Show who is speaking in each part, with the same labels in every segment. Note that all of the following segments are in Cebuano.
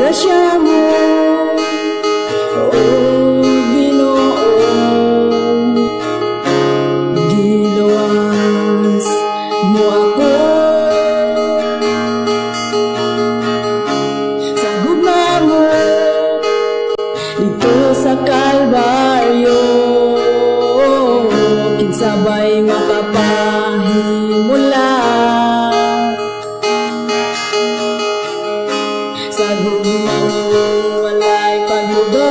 Speaker 1: grasya mo, O Ginoo. Giluwas mo ako sa gugma mo didto sa Kalbaryo. Kinsa bay makapahimula sa gugma mong walay paglubad?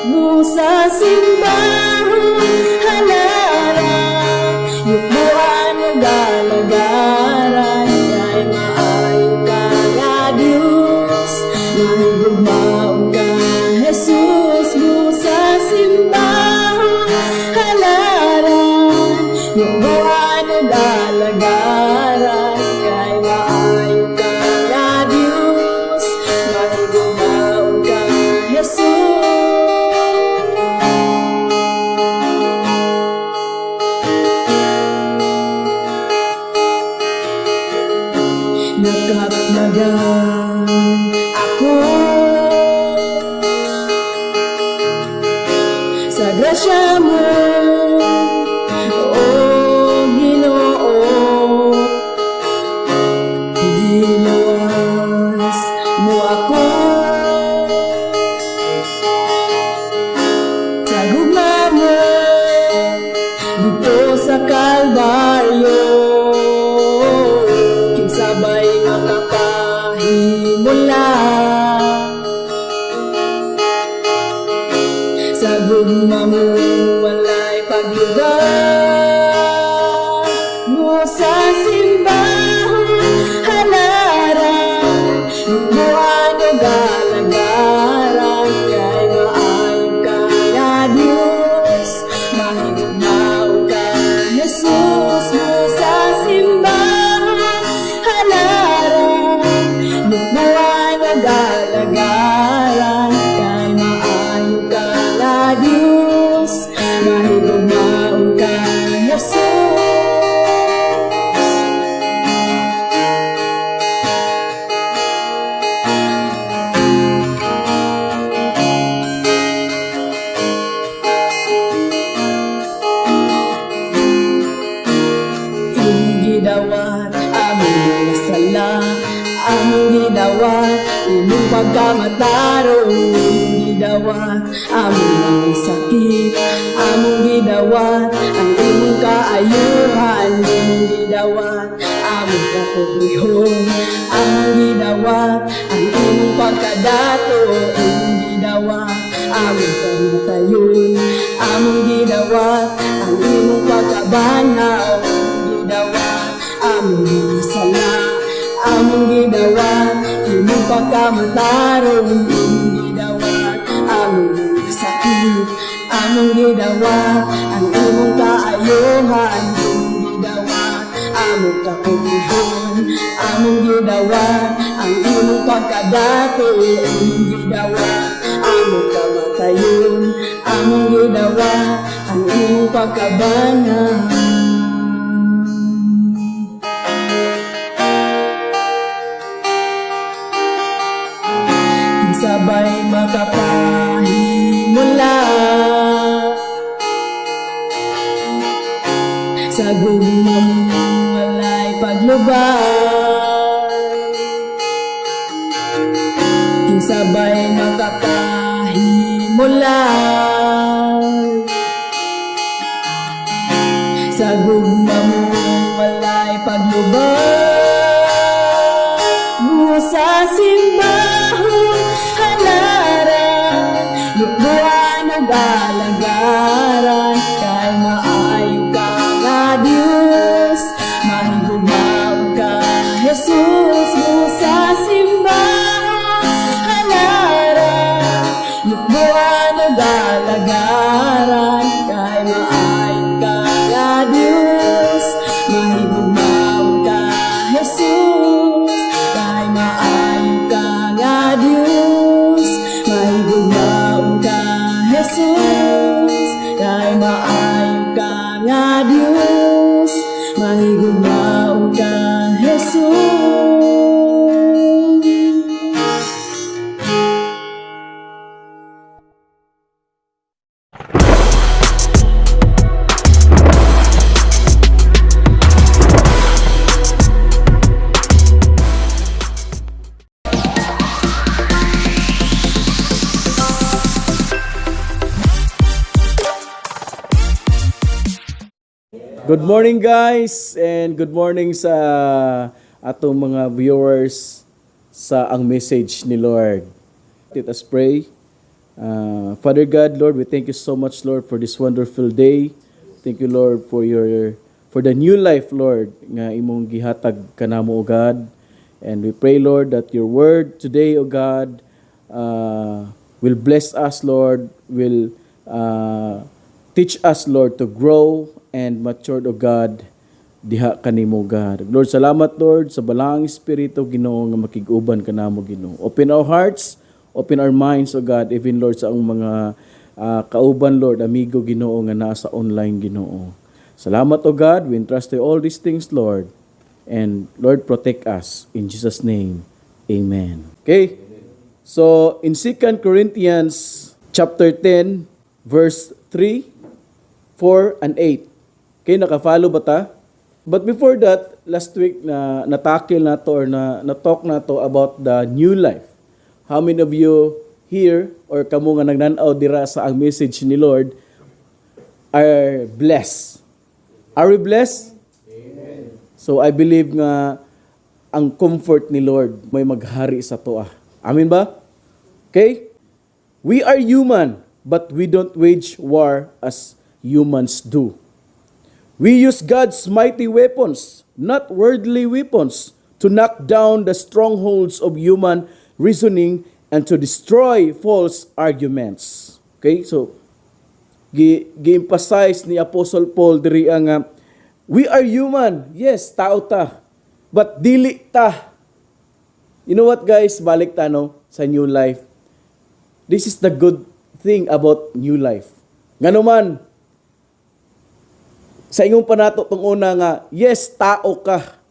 Speaker 1: Busa simbahon halaran, yukbuan ug alagaran, kay maayo ka nga Dios, mahigugmaon ka, Jesus. Busa simbahon halaran, yukbuan ug alagaran, kay maayo ka nga Dios, mahigugmaon ka, Jesus. Nakapnagan ako sa grasya mo, O Ginoo. Giluwas mo ako sa gugma mo didto sa Kalbaryo. Kinsa bay makapahimula sa gugma mo walay paglubad? Busa simbahon halaran, yukbuan ug alagaran, kay maayo ka nga Dios, mahigugmaon ka, Jesus. Busa simbahon halaran, yukbuan ug alagaran, kay maayo ka nga Dios, mahigugmaon ka, Jesus. Imong gidawat among mga sala, among gidawat imong pagkamatarong, imong gidawat among mga sakit, among gidawat ang imong kaayuhan, imong gidawat among kapobrehon, among gidawat ang imong pagkadato, imong gidawat among kamatayon, among gidawat ang imong pagkabanhaw, among gidawat among mga sala, among gidawat imong pagkamatarong, imong gidawat among mga sakit, among gidawat ang imong kaayuhan, imong gidawat among kapobrehon, among gidawat ang imong pagkadato, imong gidawat among kamatayon, among gidawat ang imong pagkabanhaw. Kinsa bay makapahimula sa gugma mong walay paglubad? Kinsa bay makapahimula sa gugma mong walay paglubad? Busa simbahon halaran, yukbuan ug alagaran, kay maayo ka nga Dios, mahigugmaon ka, Jesus. Busa simbahon halaran, yukbuan ug alagaran, kay maayo ka nga Dios, mahigugmaon ka, Jesus, kay maayo ka.
Speaker 2: Good morning, guys, and good morning sa atong mga viewers sa Ang Message ni Lord. Let us pray. Father God, Lord, we thank you so much, Lord, for this wonderful day. Thank you, Lord, for the new life, Lord, nga imong gihatag kanamo, O God. And we pray, Lord, that your word today, O God, will bless us, Lord, will teach us, Lord, to grow and mature, O God, diha kanimo, God. Lord, salamat, Lord, sa Balaang Espiritu, Ginoo, nga makig-uban kanamo, Ginoo. Open our hearts, open our minds, O God, even, Lord, sa ang mga kauban, Lord, amigo, Ginoo, nga nasa online, Ginoo. Salamat, O God. We entrust to you all these things, Lord. And Lord, protect us. In Jesus' name, amen. Okay? So, in 2 Corinthians chapter 10, verse 3, 4, and 8. Okay, naka-follow ba ta? But before that, last week na na-tackle na to or na na-talk na to about the new life. How many of you here or kamo nga nagnanaw dira sa Ang Message ni Lord are blessed? Are we blessed? So I believe nga ang comfort ni Lord may maghari sa atoa. Amen ba? Okay? We are human, but we don't wage war as humans do. We use God's mighty weapons, not worldly weapons, to knock down the strongholds of human reasoning and to destroy false arguments. Okay? So gi gi-emphasize ni Apostle Paul diri ang we are human. Yes, tao ta. But dili ta. You know what, guys? Balik ta, no, sa new life. This is the good thing about new life. Ngano man sa ingon pa nato tong una nga, yes, tao ka.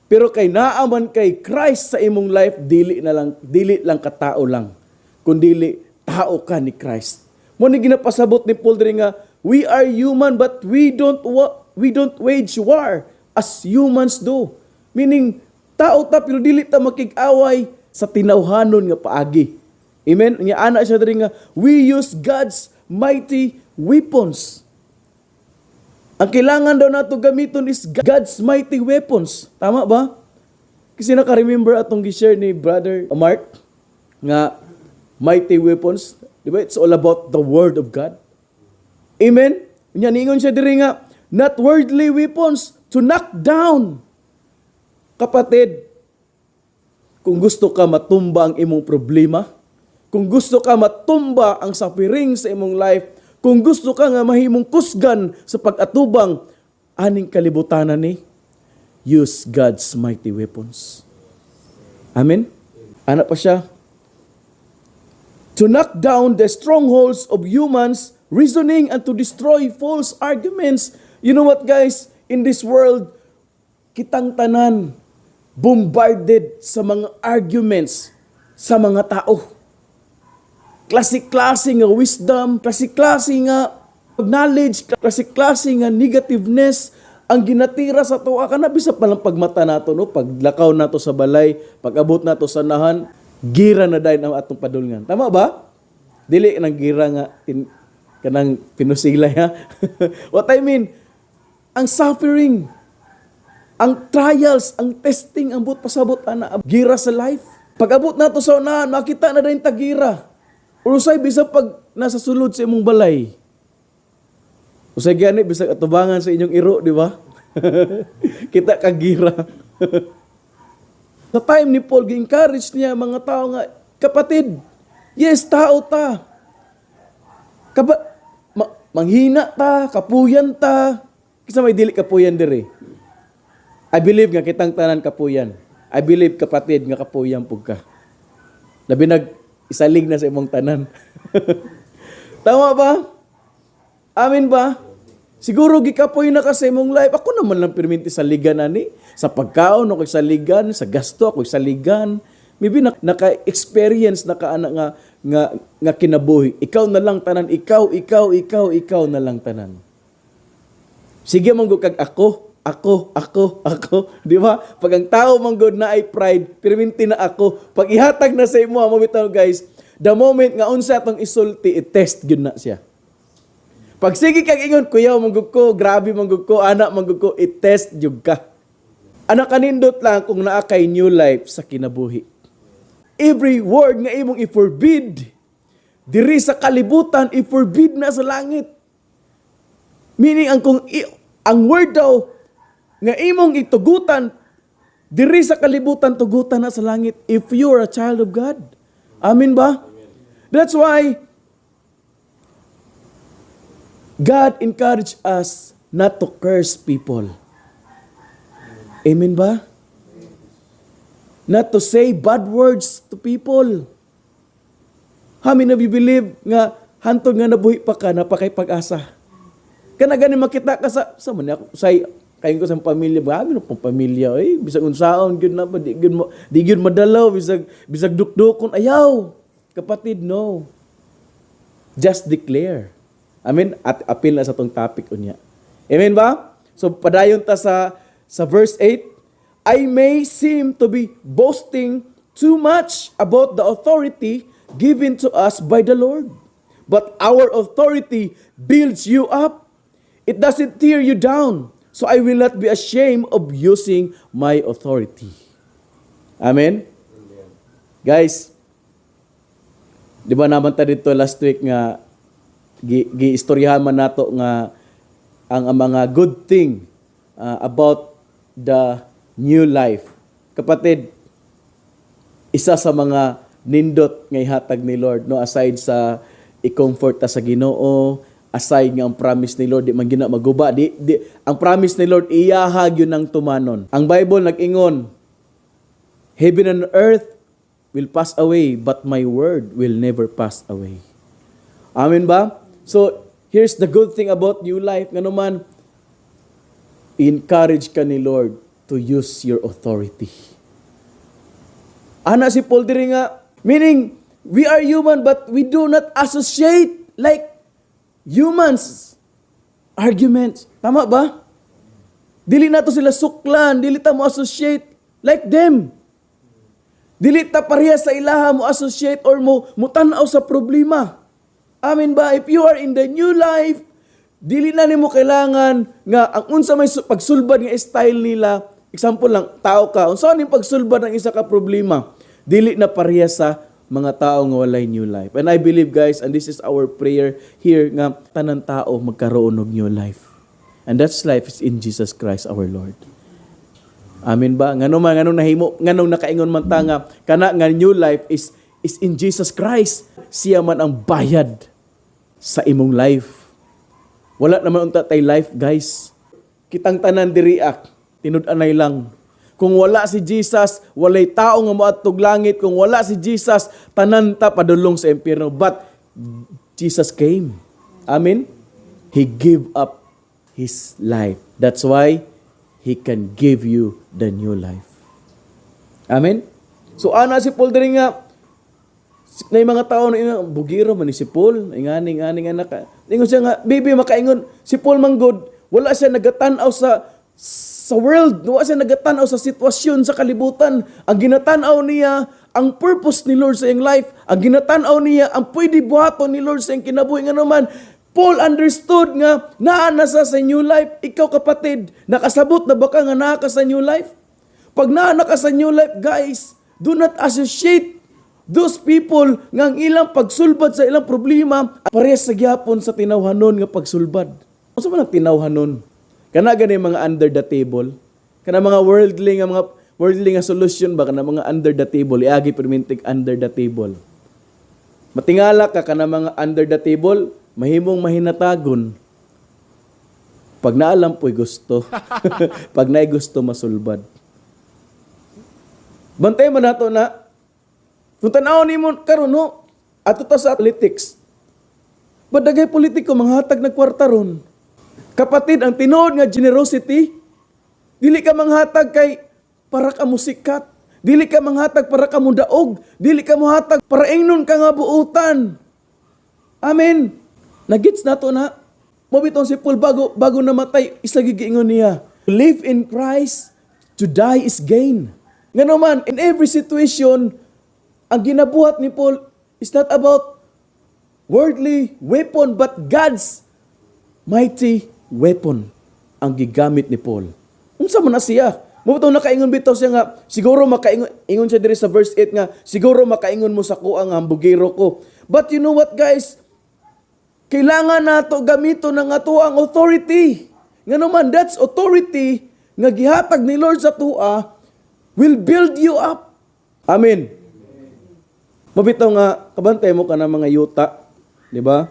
Speaker 2: Pero kay naa man kay Christ sa imong life, dili lang ka tao lang, kundili tao ka ni Christ. Mao ni ginapasabot ni Paul diri nga we are human, but we don't wage war as humans do. Meaning tao ta pero dili ta makig-away sa tinawhanon nga paagi. Amen. Nya ana siya diri nga we use God's mighty weapons. Ang kailangan daw nato gamiton is God's mighty weapons. Tama ba? Kasi naka-remember atong gi-share ni Brother Mark nga mighty weapons. Di ba? It's all about the Word of God. Amen? Nya ningon siya diri nga, not worldly weapons to knock down. Kapatid, kung gusto ka matumba ang imong problema, kung gusto ka matumba ang suffering sa imong life, kung gusto ka nga mahimong kusgan sa pag-atubang aning kalibutanan ni, use God's mighty weapons. Amen? Ana pa siya? To knock down the strongholds of humans reasoning and to destroy false arguments. You know what, guys? In this world, kitang tanan bombarded sa mga arguments sa mga tao. Klase-klase nga wisdom, klase-klase nga knowledge, klase-klase nga negativeness ang ginatira sa atoa. Kana bisa pa lang pagmata nato, no, paglakaw nato sa balay, pag-abot nato sa unahan, gira na dayon ang atong padulngan. Tama ba? Dili nang gira nga kanang pinusilay, ha. What I mean, ang suffering, ang trials, ang testing, ang buot pasabot ana, gira sa life. Pag abot nato sa unahan, makita na dayon tagira. Or usay bisag pag nasa sulod sa imong balay. Usay gani bisag atubangan sa inyong iro, di ba? Kita ka gira. Sa time ni Paul, gi-encourage niya mga tao nga, "Kapatid, yes, tao ta. Manghina ta, kapuyan ta." Kinsa may dili kapuyan diri? I believe nga kitang tanan kapuyan. I believe, kapatid, nga kapuyan pug ka. Labi nag isalig na sa imong tanan. Tama ba? Amin ba? Siguro gikapoy na ka sa imong life. Ako naman lang perminti sa ligan ani. Sa pagkaon ako sa ligan, sa gasto ako sa ligan. Maybe naka-experience na ka ana nga kinabuhi. Ikaw na lang tanan, ikaw, ikaw, ikaw, ikaw na lang tanan. Sige man gud kag ako, ako, ako, ako, di ba? Pag ang tao man gud na ay pride, perminti na ako. Pag ihatag na sa imo, mo bitaw, guys, the moment nga unsa atong isulti, i-test gyud na siya. Pag sige kag ingon, "Kuyaw man gud ko, grabe man gud ko, anak man gud ko," i-test jud ka. Anak, kanindot lang kung naa kay new life sa kinabuhi. Every word nga imong i-forbid diri sa kalibutan, i-forbid na sa langit. Meaning ang kung ang word daw nga imong itugutan diri sa kalibutan, tugutan na sa langit if you are a child of God. Amen ba? That's why God encourage us not to curse people. Amen ba? Not to say bad words to people. How many of you believe nga hantod nga nabuhi pa ka, naa pa kay pag-asa? Kana gani makita ka sa man ako say kayo ko sa pamilya ba, amin pong pamilya eh, bisag unsaon gyud na ba, di gyud madalaw, bisag dukdukon, ayaw. Kapatid, no. Just declare. Amen. At apil na sa tong topic unya. Amen ba? So padayon ta sa verse 8. "I may seem to be boasting too much about the authority given to us by the Lord. But our authority builds you up. It doesn't tear you down. So I will not be ashamed of using my authority." Amen? Guys, di ba naman ta dito last week nga gi-istoryahan man nato nga ang mga good thing about the new life. Kapatid, isa sa mga nindot nga ihatag ni Lord, no, aside sa i-comfort ta sa Ginoo, aside nga ang promise ni Lord di man gina maguba, di ang promise ni Lord iyaha gyud nang tumanon. Ang Bible nag-ingon, "Heaven and earth will pass away, but my word will never pass away." Amen ba? So here's the good thing about new life, ngano man encourage ka ni Lord to use your authority. Ana si Paul diri nga, meaning, we are human but we do not associate like humans. Arguments. Tama ba? Dili nato sila suklan, dili ta mo associate like them. Dili ta pareha sa ilaha mo associate or mo mutan-aw sa problema. Amen ba? If you are in the new life, dili na nimo kailangan nga ang unsa may pagsulbad nga style nila. Example lang, tao ka, unsa ning pagsulbad ng isa ka problema, dili na pareha sa mga tao nga walay new life. And I believe, guys, and this is our prayer here, nga tanan tao magkaroon og new life. And that's life is in Jesus Christ our Lord. Amen ba? Ngano man, nganong nahimo, nganong nakaingon man ta nga kana nga new life is in Jesus Christ. Siya man ang bayad sa imong life. Wala naman unta tay life, guys. Kitang tanan diri ak, tinud-anay lang. Kung wala si Jesus, walay tao nga moadtog langit. Kung wala si Jesus, tanan ta padulong sa impyerno. But Jesus came. Amen. He gave up his life. That's why he can give you the new life. Amen. So ana si Paul diri nga na mga tao na ina, bugiro man ni si Paul, ingani ngani nga naka. Ingon siya nga, baby, makaingon si Paul man god, wala siya nagatan-aw sa world, wala siya nagatan-aw sa sitwasyon sa kalibutan. Ang ginatan-aw niya ang purpose ni Lord sa iyang life. Ang ginatan-aw niya ang pwede buhaton ni Lord sa iyang kinabuhi, nga naman Paul understood nga naa na sa new life. Ikaw, kapatid, nakasabot na ba ka nga naa ka sa new life? Pag naa na ka sa new life, guys, do not associate those people nga ang ilang pagsulbad sa ilang problema parehas sa gyapon sa tinawhanon nga pagsulbad. Unsa man ang tinawhanon? Kana gani mga under the table. Kana mga worldly nga solution ba, kana mga under the table, iagi permintig under the table. Matingala ka, kana mga under the table, mahimong mahinatagon. Pag naalam po'y gusto. Pag naay gusto, masulbad. Bantay man nato na kung tan-awon nimo karon, no, ato ta sa politics. Badagay politiko manghatag ng kwarta ron. Kapatid, ang tinuod nga generosity, dili ka manghatag kay para ka musikat. Dili ka manghatag para ka mudaog. Dili ka mohatag para ingnon ka nga buutan. Amen. Nagits nato na. Mao bitong si Paul bago namatay, isa giingon niya, "Live in Christ, to die is gain." Ngano man, in every situation, ang ginabuhat ni Paul is not about worldly weapon but God's Mighty weapon ang gigamit ni Paul. Unsa man na siya? Mao nakaingon bitaw siya nga siguro makaingon, ingon siya diri sa verse 8 nga siguro makaingon mo sa kuang hambugero ko. But you know what, guys? Kailangan nato gamiton ang ato ang authority. Nga naman, that's authority nga gihatag ni Lord sa atoa will build you up. Amen. Mabitaw nga kabantay mo ka ng mga yuta, di ba?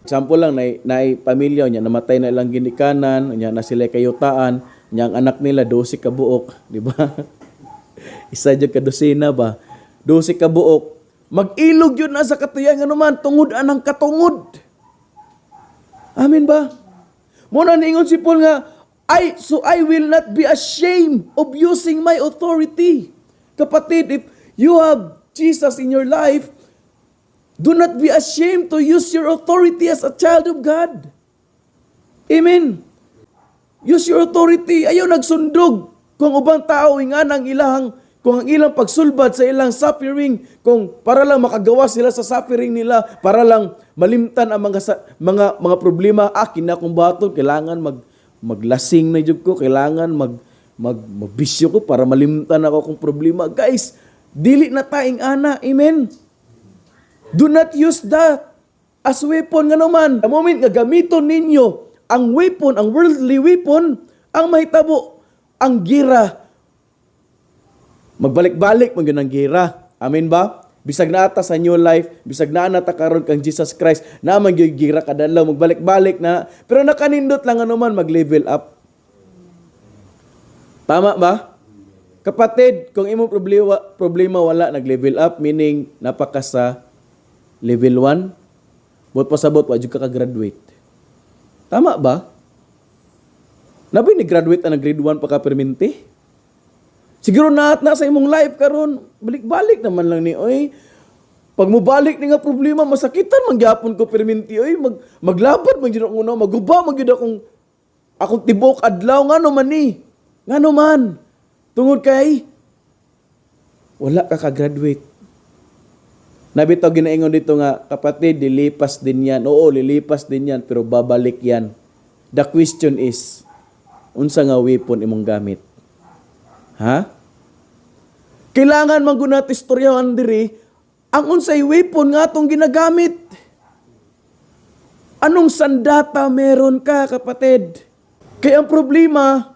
Speaker 2: Example lang, nay pamilya niya, namatay na ilang ginikanan, niya na sila kayutaan, niya ang anak nila 12 ka buok, di ba? Isa jud ka dosena ba? 12 ka buok. Mag-ilog yun na sa katuyan, nga naman tungod anang katungod. Amen ba? Mao na niingon si Paul nga, I will not be ashamed of using my authority. Kapatid, if you have Jesus in your life, do not be ashamed to use your authority as a child of God. Amen. Use your authority. Ayaw nagsundog. Kung ubang tao nga ang ilang kung ang ilang pagsulbad sa ilang suffering, kung para lang makagawa sila sa suffering nila, para lang malimtan ang mga problema, akin na akong baton, kailangan maglasing na jud ko, kailangan mag mag magbisyo ko para malimtan ako akong problema. Guys, dili na ta ing-ana. Amen. Do not use that as weapon, nga naman. The moment nga gamiton ninyo ang weapon, ang worldly weapon, ang mahitabo, ang gira. Magbalik-balik man gyud ang gira. Amen ba? Bisag naa ta sa new life, bisag naa na ta karon kang Jesus Christ, naa man gyud gira kadalaw, magbalik-balik na. Pero nakanindot lang ano man mag-level up. Tama ba? Kapatid, kung imong problema wala nag-level up, meaning napaka sa level 1, buot pasabot wa jud ka ka-graduate. Tama ba? Nabi ni graduate na grade 1 pa ka perminti? Siguro naat na sa imong life karon, balik-balik naman lang ni oy. Pag mobalik ni nga problema, masakitan man gyapon ko perminti oy, maglabad man gyud akong una, maguba man gyud akong tibok adlaw, ngano man ni? Ngano man? Tungod kay wala ka ka-graduate. Nabitaw ginaingon dito nga, kapatid, lilipas din yan. Oo, lilipas din yan, pero babalik yan. The question is, unsa nga weapon imong gamit? Ha? Kailangan man gud nato istoryahan diri ang unsay weapon nga atong ginagamit. Anong sandata meron ka, kapatid? Kaya ang problema,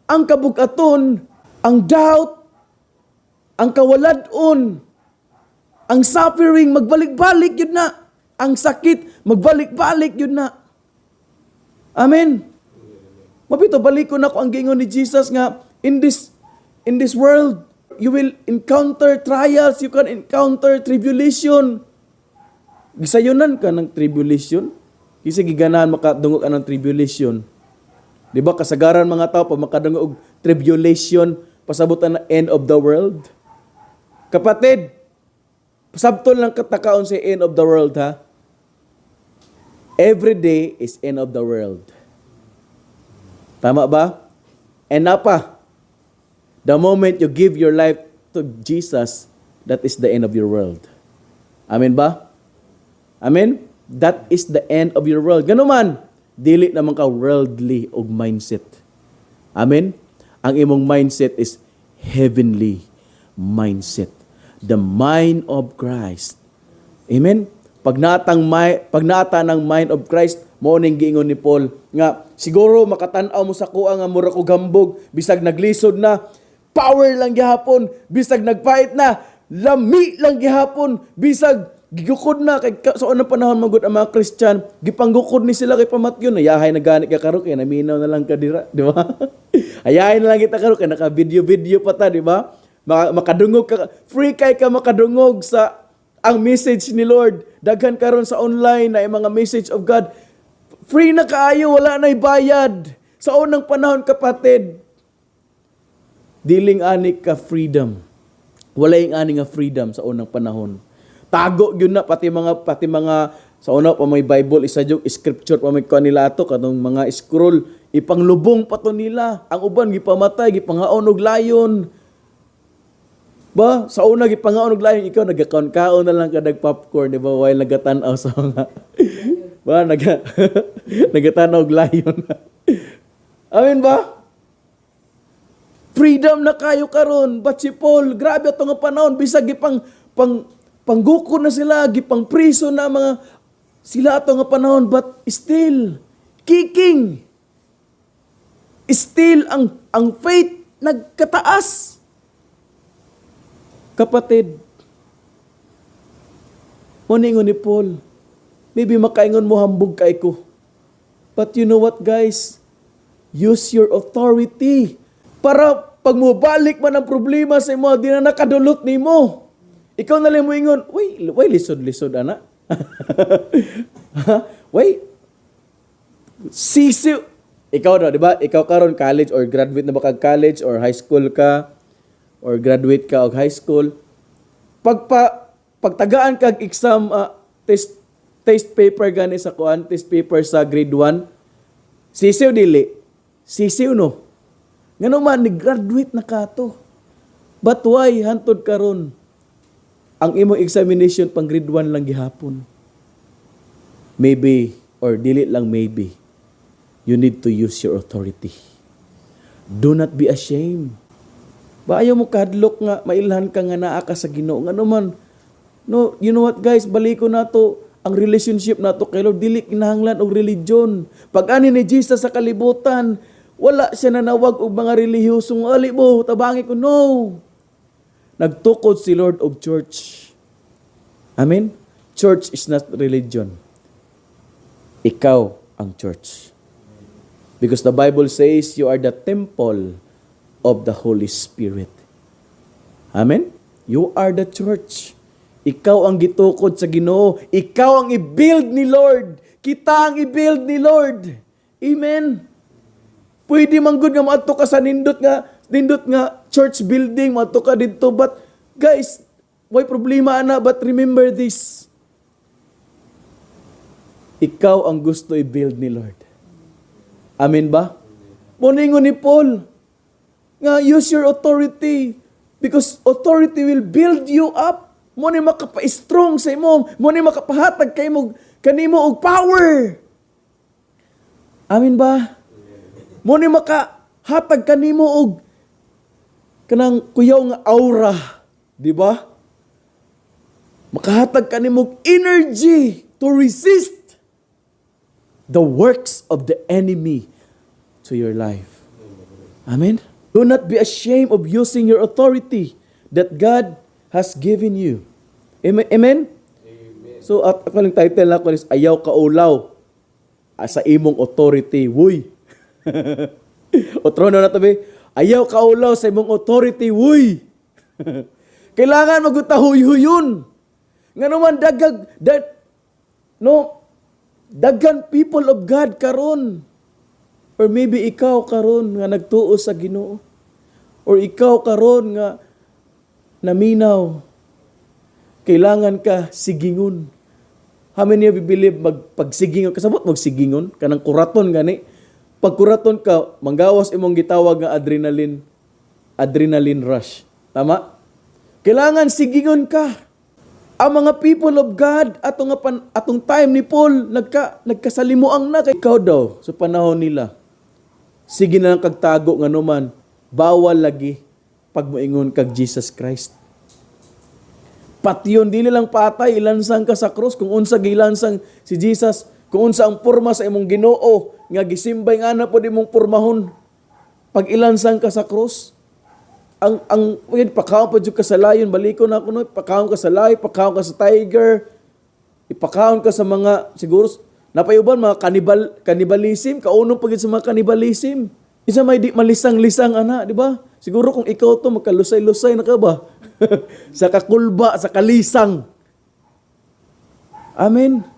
Speaker 2: ang kabugaton, ang doubt, ang kawalad-on, ang suffering, magbalik-balik yun na. Ang sakit, magbalik-balik yun na. Amen. Mapito, balik ko na ko ang giingon ni Jesus nga, in this world, you will encounter trials, you can encounter tribulation. Gisayunan ka ng tribulation. Kasi giganahan makadungog ka ng tribulation. Di ba kasagaran mga tao pag makadungog og tribulation, pasabutan na end of the world? Kapatid, pasabton lang katakaon sa end of the world, ha. Every day is end of the world. Tama ba? And napa, the moment you give your life to Jesus, that is the end of your world. Amen ba? Amen? That is the end of your world. Gano man, dili naman ka worldly og mindset. Amen? Ang imong mindset is heavenly mindset. The mind of Christ. Amen? Pag naata ng mind of Christ, mao ning giingon ni Paul nga siguro makatan-aw mo sa kuha nga mura ko gambog, bisag naglisod na, power lang gihapon, bisag nagpait na, lami lang gihapon, bisag gigukod na kay sa unang panahon man gud ang mga Christian, gipanggukod ni sila kay pamatyon, ayahay na gani ka karon kay naminaw na lang ka dira, di ba? Ayahay na lang kita karon kay naka video-video pa ta, di ba? Makadungog ka, free kay ka makadungog sa ang message ni Lord. Daghan karon sa online na yung mga message of God. Free na kaayo, wala na bayad. Sa unang panahon, kapatid, diling ani ka freedom. Wala yung ani nga freedom sa unang panahon. Tago yun na pati mga sa una pa may Bible, isa jud scripture pa may kuan nila ato, katong mga scroll, ipanglubong pa to nila. Ang uban gipamatay, gipangaon og lion. Ba, sa una gipangaon og lion, ikaw nagakaon-kaon na lang ka nag popcorn, di ba? While nagatan-aw sa mga Ba nagatanaw og lion. Amen ba? Freedom na kayo karon, but si Paul, grabe ato nga panahon, bisag gipang pangguko na sila, gipang priso na mga sila ato nga panahon, but still kicking. Still ang faith nagkataas. Kapatid, mo ningon ni Paul, maybe makaingon mo, "Hambog kay ko." But you know what, guys? Use your authority para pag mobalik man ang problema sa imo, di na nakadulot nimo. Ikaw na lang mo ingon, "Uy, way lisod-lisod ana. Ha? Way, sisiw." Ikaw daw, di ba? Ikaw karon college or graduate na ba kag college or high school ka or graduate ka og high school. Pagtagaan kag exam, test test paper gani sa kuan, test paper sa grade 1. Sisiw dili? Sisiw, no? Ngano man ni graduate na ka to. But why hantod karon ang imong examination pang grade 1 lang gihapon? Maybe or dili lang maybe, you need to use your authority. Do not be ashamed. Ba ayaw mo kahadlok nga mailhan ka nga naa ka sa Ginoo. Ngano man, no, you know what, guys, baliko nato ang relationship nato kay Lord, dili kinahanglan og religion. Pag ani ni Jesus sa kalibutan, wala siya nanawag og mga relihiyosong, "Ali mo, tabangi ko." No. Nagtukod si Lord og church. Amen? Church is not religion. Ikaw ang church. Because the Bible says you are the temple of the Holy Spirit. Amen? You are the church. Ikaw ang gitukod sa Ginoo. Ikaw ang i-build ni Lord. Kita ang i-build ni Lord. Amen. Pwede man gud nga moadto ka sa nindot nga church building, moadto ka didto, but guys, way problema ana, but remember this. Ikaw ang gusto i-build ni Lord. Amen ba? Moningon ni Paul nga use your authority because authority will build you up. Mo ni makapa-strong sa imo, mo ni makapahatag kay mo kanimo og power. Amen ba? Mo ni makahatag kanimo og kanang kuyaw nga aura, di ba? Makahatag kanimo og energy to resist the works of the enemy to your life. Amen? Do not be ashamed of using your authority that God has given you. Amen? Amen? So, at ako lang title nako is "Ayaw Kaulaw sa Imong Authority." Wuy! Otro na tabi. Ayaw kaulaw sa imong authority. Wuy! Kailangan maguta huy-huyon. Nga naman dagag, no, daghan people of God karon. Or maybe ikaw karon nga nagtuo sa Ginoo. Or ikaw karon nga naminaw. Kailangan ka sigingon. How many of you believe magpagsigingon? Kasabot magsigingon? Kanang kuraton gani. Pag kuraton ka, manggawas imong gitawag nga adrenaline adrenaline rush. Tama? Kailangan sigingon ka. Ang mga people of God atong nga atong time ni Paul, nagkasalimuang na kay ikaw daw sa panahon nila. Sige na lang kagtago, nga naman bawal lagi pag moingon kag Jesus Christ. Patyon, dili lang patay, ilansang ka sa cross. Kung unsa gilansang si Jesus, kung unsa ang porma sa imong Ginoo nga gisimbay nga na pod imong pormahon. Pag ilansang ka sa cross, ang wait, pakaon pa jud ka sa lion, baliko na ako, no, pakaon ka sa lion, pakaon ka sa tiger, ipakaon ka sa mga siguro napayuban mga cannibalism, kaunong pagid sa mga cannibalism. Isa may di malisang-lisang ana, di ba? Siguro kung ikaw to, magkalusay-lusay na ka ba? Sa kakulba, sa kalisang. Amen.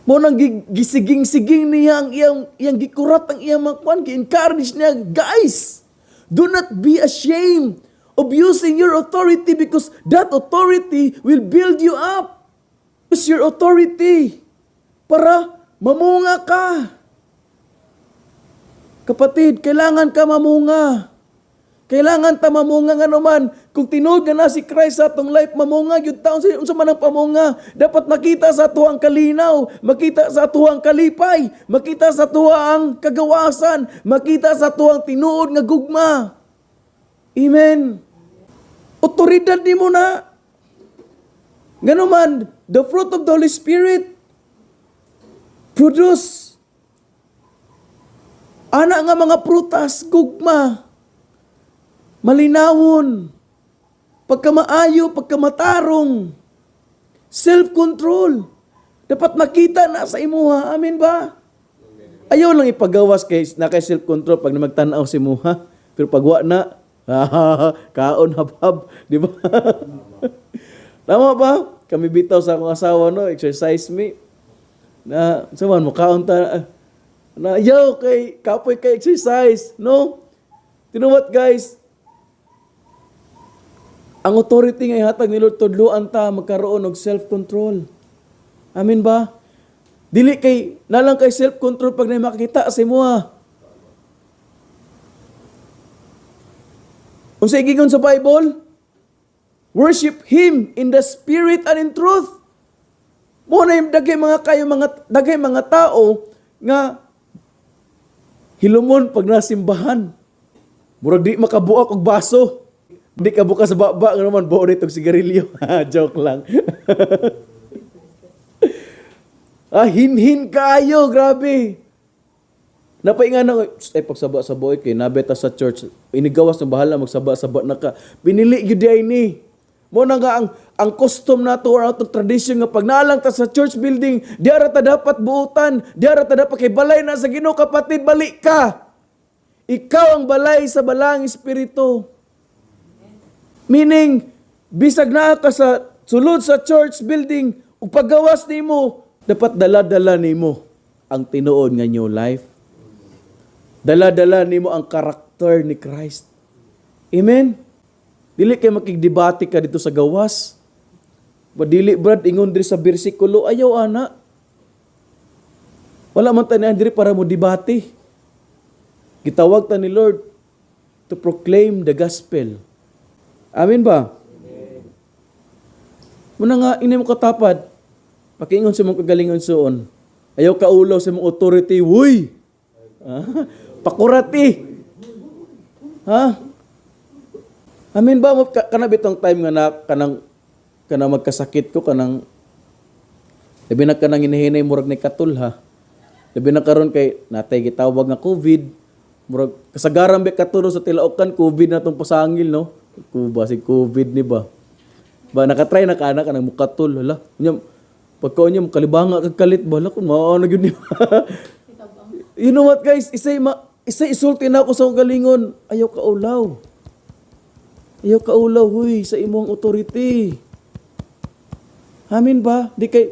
Speaker 2: Mo nang gisiging-siging niya ang iyang gikurat ang iyang mga kwan, gi-encourage niya, "Guys, do not be ashamed of using your authority because that authority will build you up." Use your authority para mamunga ka. Kapatid, kailangan ka mamunga. Kailangan ta mamunga nga naman. Kung tinuod nga na si Christ sa atong life, mamunga gyud ta. Unsa man ang pamunga? Dapat makita sa ato ang kalinaw, makita sa ato ang kalipay, makita sa ato ang kagawasan, makita sa ato ang tinuod nga gugma. Amen. Otoridad nimo na. Ngano man, the fruit of the Holy Spirit produce ana nga mga prutas, gugma, malinawon, pagkamaayo, pagkamatarong, self-control. Dapat makita na sa imuha. Amen ba? Ayaw lang ipagawas kay na kay self-control pag magtan-aw si imuha. Pero pag wa na, kaon habhab, di ba? Tama ba? Kami bitaw sa akong asawa, no, exercise me. Na sa man mo kaon ta na yo kay kapoy kay exercise, no? You know what, guys? Ang authority nga ihatag ni Lord, tudluan ta magkaroon og self-control. Amen ba? Dili kay nalang kay self-control pag na makita sa imuha. Unsa giingon sa Bible? Worship Him in the Spirit and in truth. Mo na yung daghay mga kayo mga daghay mga tao nga hilumon pag nasimbahan. Murag di makabuak og baso. Di ka buka sa baba nga naman buo nitong sigarilyo. Joke lang. Ah, hinhin kaayo, grabe. Napainga na, ay pagsaba sa boy kay nabeta sa church. Inigawas ng bahala magsaba-saba na ka. Pinili gyud ay ni. Mo na nga ang custom nato or atong tradition nga pag naalang ta sa church building, di ara ta dapat buutan, di ara ta dapat kay balay na sa Ginoo, kapatid, balik ka. Ikaw ang balay sa Balaang Espiritu. Meaning, bisag naa ka sa sulod sa church building, ug paggawas nimo, dapat dala-dala nimo ang tinuod nga new life. Dala-dala nimo ang karakter ni Christ. Amen? Dili kay makigdebate ka dito sa gawas. Ba dili, brad, ingon diri sa bersikulo, ayaw ana. Wala man ta diri para mo debate. Gitawag ta ni Lord to proclaim the gospel. Amen ba? Muna nga, ini mo katapad. Pakiingon sa mong kagalingon suon. Ayaw kaulaw sa mong authority. Wuy! Ah, pakurati. Ha? Amen ba? Kana bitong time nga na kanang kanang magkasakit ko, kanang labi na kanang hinahinay, murag ni katul ha. Labi na karon kay natay gitawag nga COVID. Murag kasagaran ba katulo sa tilaokan, COVID na tong pasangil, no? Kuba si COVID ni ba? Ba nakatry na ka ana kanang mukatul, hala. Nya pagkaon niya kalibanga kag kalit ba, hala kun mao na gyud ni. You know what, guys? Isay isulti na ako sa akong galingon. Ayaw ka ulaw. Ayaw ka ulaw, huy, sa imong authority. Amin ba? Di kay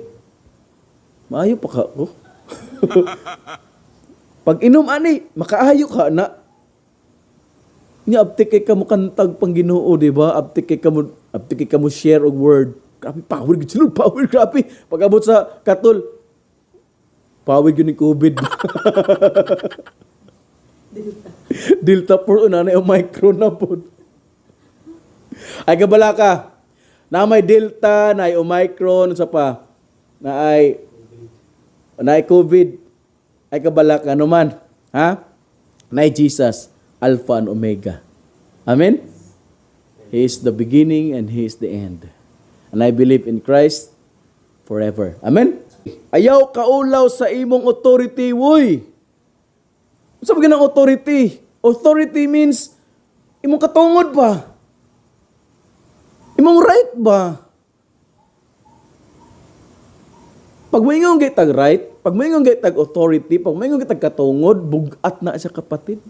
Speaker 2: maayo pa ka ko. Pag inom ani, makaayo ka na. Nya abtik kay ka mo kantag pang Ginoo, di ba? Abtik kay ka mo share og word. Grabe power gid sila, power grabe. Pag abot sa katol, power gyud ni COVID.
Speaker 1: Delta.
Speaker 2: Delta 4 una na Omicron na pod. Ay kabala ka. Na may Delta, na ay Omicron, sa pa. Na ay COVID. Ay kabala ka ano man. Ha? Na ay Jesus, Alpha and Omega. Amen? He is the beginning and He is the end. And I believe in Christ forever. Amen? Ayaw kaulaw sa imong authority, wuy. Unsa ba ginang authority? Authority means imong katungod ba? Imong right ba? Pag moingon kay tag right, pag moingon kay tag authority, pag moingon kay tag katungod, bugat na siya, kapatid.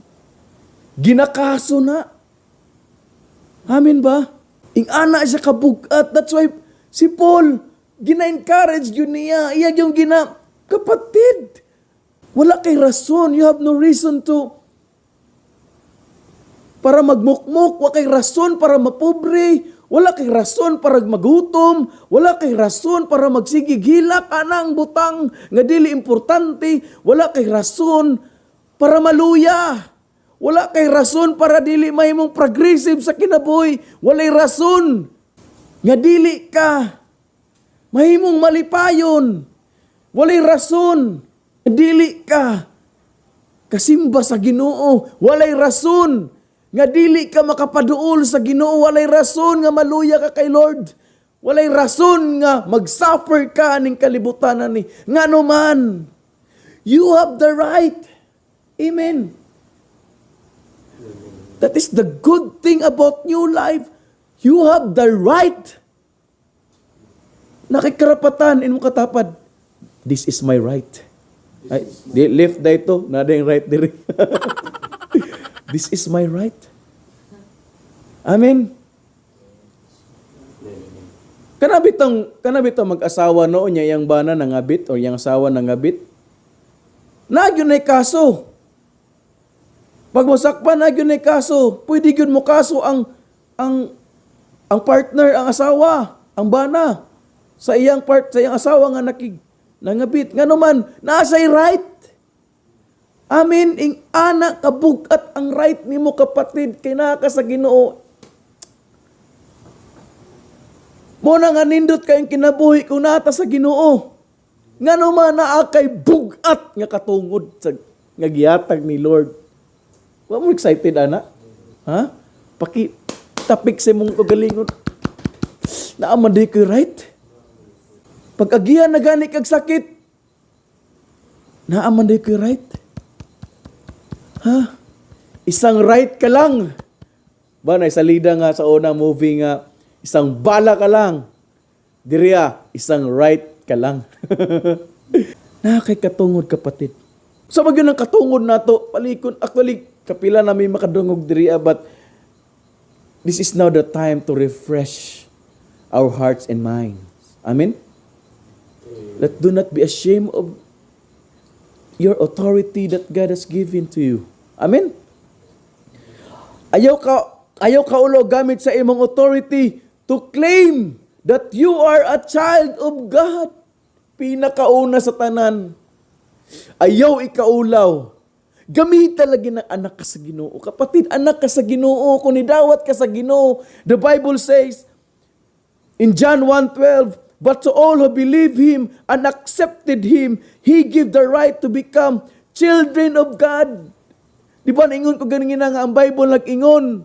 Speaker 2: Ginakaso na. Amen ba? Ing-ana siya kabugat. That's why si Paul, gina-encourage yun niya. Iya yung gina, kapatid, wala kay rason. You have no reason to para magmukmuk, wala kay rason para mapobre, wala kay rason para magutom, wala kay rason para magsigigilak anang butang nga dili importante, wala kay rason para maluya. Wala kay rason para dili mahimong progressive sa kinabuhi. Walay rason nga dili ka mahimong malipayon. Walay rason nga dili ka kasimba sa Ginoo. Walay rason nga dili ka makapaduol sa Ginoo. Walay rason nga maluya ka kay Lord. Walay rason nga mag-suffer ka aning kalibutan ani. Ngano man, you have the right. Amen. That is the good thing about new life. You have the right. Naa kay karapatan imong katapad. This is my right. Ay, di, left da ito. Naa yung right diri. This is my right. Amen. Kana bitong mag-asawa no niya yang bana nangabit or yang asawa nangabit. Naa gyud nay kaso. Pag mosakpan, naa gyud nay kaso, pwede gyud mo kaso ang partner, ang asawa, ang bana sa iyang part sa iyang asawa nga nangabit. Ngano man, naa say right. Amen, ing ana kabugat ang right nimo, kapatid, kay naa ka sa Ginoo. Mao na nga nindot kayong kinabuhi kung naa ta sa Ginoo. Ngano man, naa kay bugat nga katungod sa nga gihatag ni Lord. Wa mo excited ana? Ha? Paki tapik sa imong kagalingon. Naa man diay koy right. Pag agihan na gani kag sakit, naa man diay koy right. Ha? Isang right ka lang. Ba na salida nga sa una movie nga isang bala ka lang. Diriya, isang right ka lang. Naa kay katungod, kapatid. Sa magyud ang katungod nato, palikon, actually, kapila na may makadungog diriya, but this is now the time to refresh our hearts and minds. Amen? Let do not be ashamed of your authority that God has given to you. Amen? Ayaw kaulaw gamit sa imong authority to claim that you are a child of God. Pinakauna sa tanan. Ayaw ikaulaw. Gamita lagi ng anak ka sa Ginoo. Kapatid, anak ka sa Ginoo. Kung nidawat ka sa Ginoo, the Bible says in John 1:12, "But to all who believe Him and accepted Him, He give the right to become children of God." Di ba naingon ko ganin nga ang Bible nag-ingon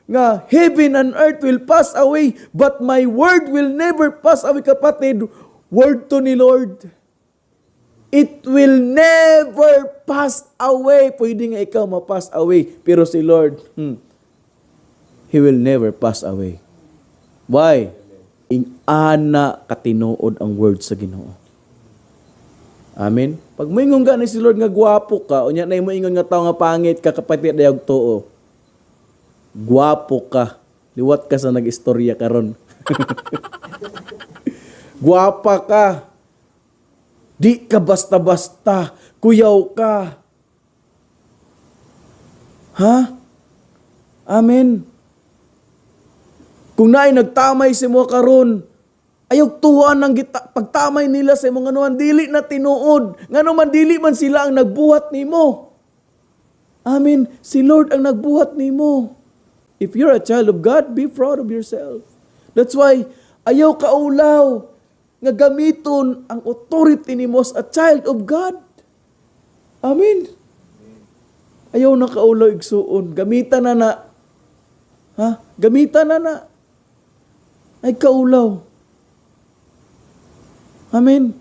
Speaker 2: nga heaven and earth will pass away, but my word will never pass away, kapatid. Word to ni Lord. It will never pass away. Pwede nga ikaw ma-pass away, pero si Lord, He will never pass away. Why? Ing ana katinuod ang word sa Ginoo. Amen. Pag moingon gani si Lord nga gwapo ka, unya na mo ingon nga tao nga pangit ka, kapatid, dayag tuo. Gwapo ka. Liwat ka sa nag-istorya karon. Gwapa ka. Di ka basta-basta. Kuyaw ka. Ha? Amen. Kung naay nagtamay sa imo karon, ayaw tuwan ng gita, pagtamay nila sa imong anuan, dili na tinuod. Ngano man, dili man sila ang nagbuhat nimo. Amen. Si Lord ang nagbuhat nimo. If you're a child of God, be proud of yourself. That's why ayaw kaulaw nga gamiton ang authority nimo as a child of God. Amen. Ayaw na kaulaw, igsuon. Gamitan na na. Ha? Gamitan na na. Ay kaulaw. Amen.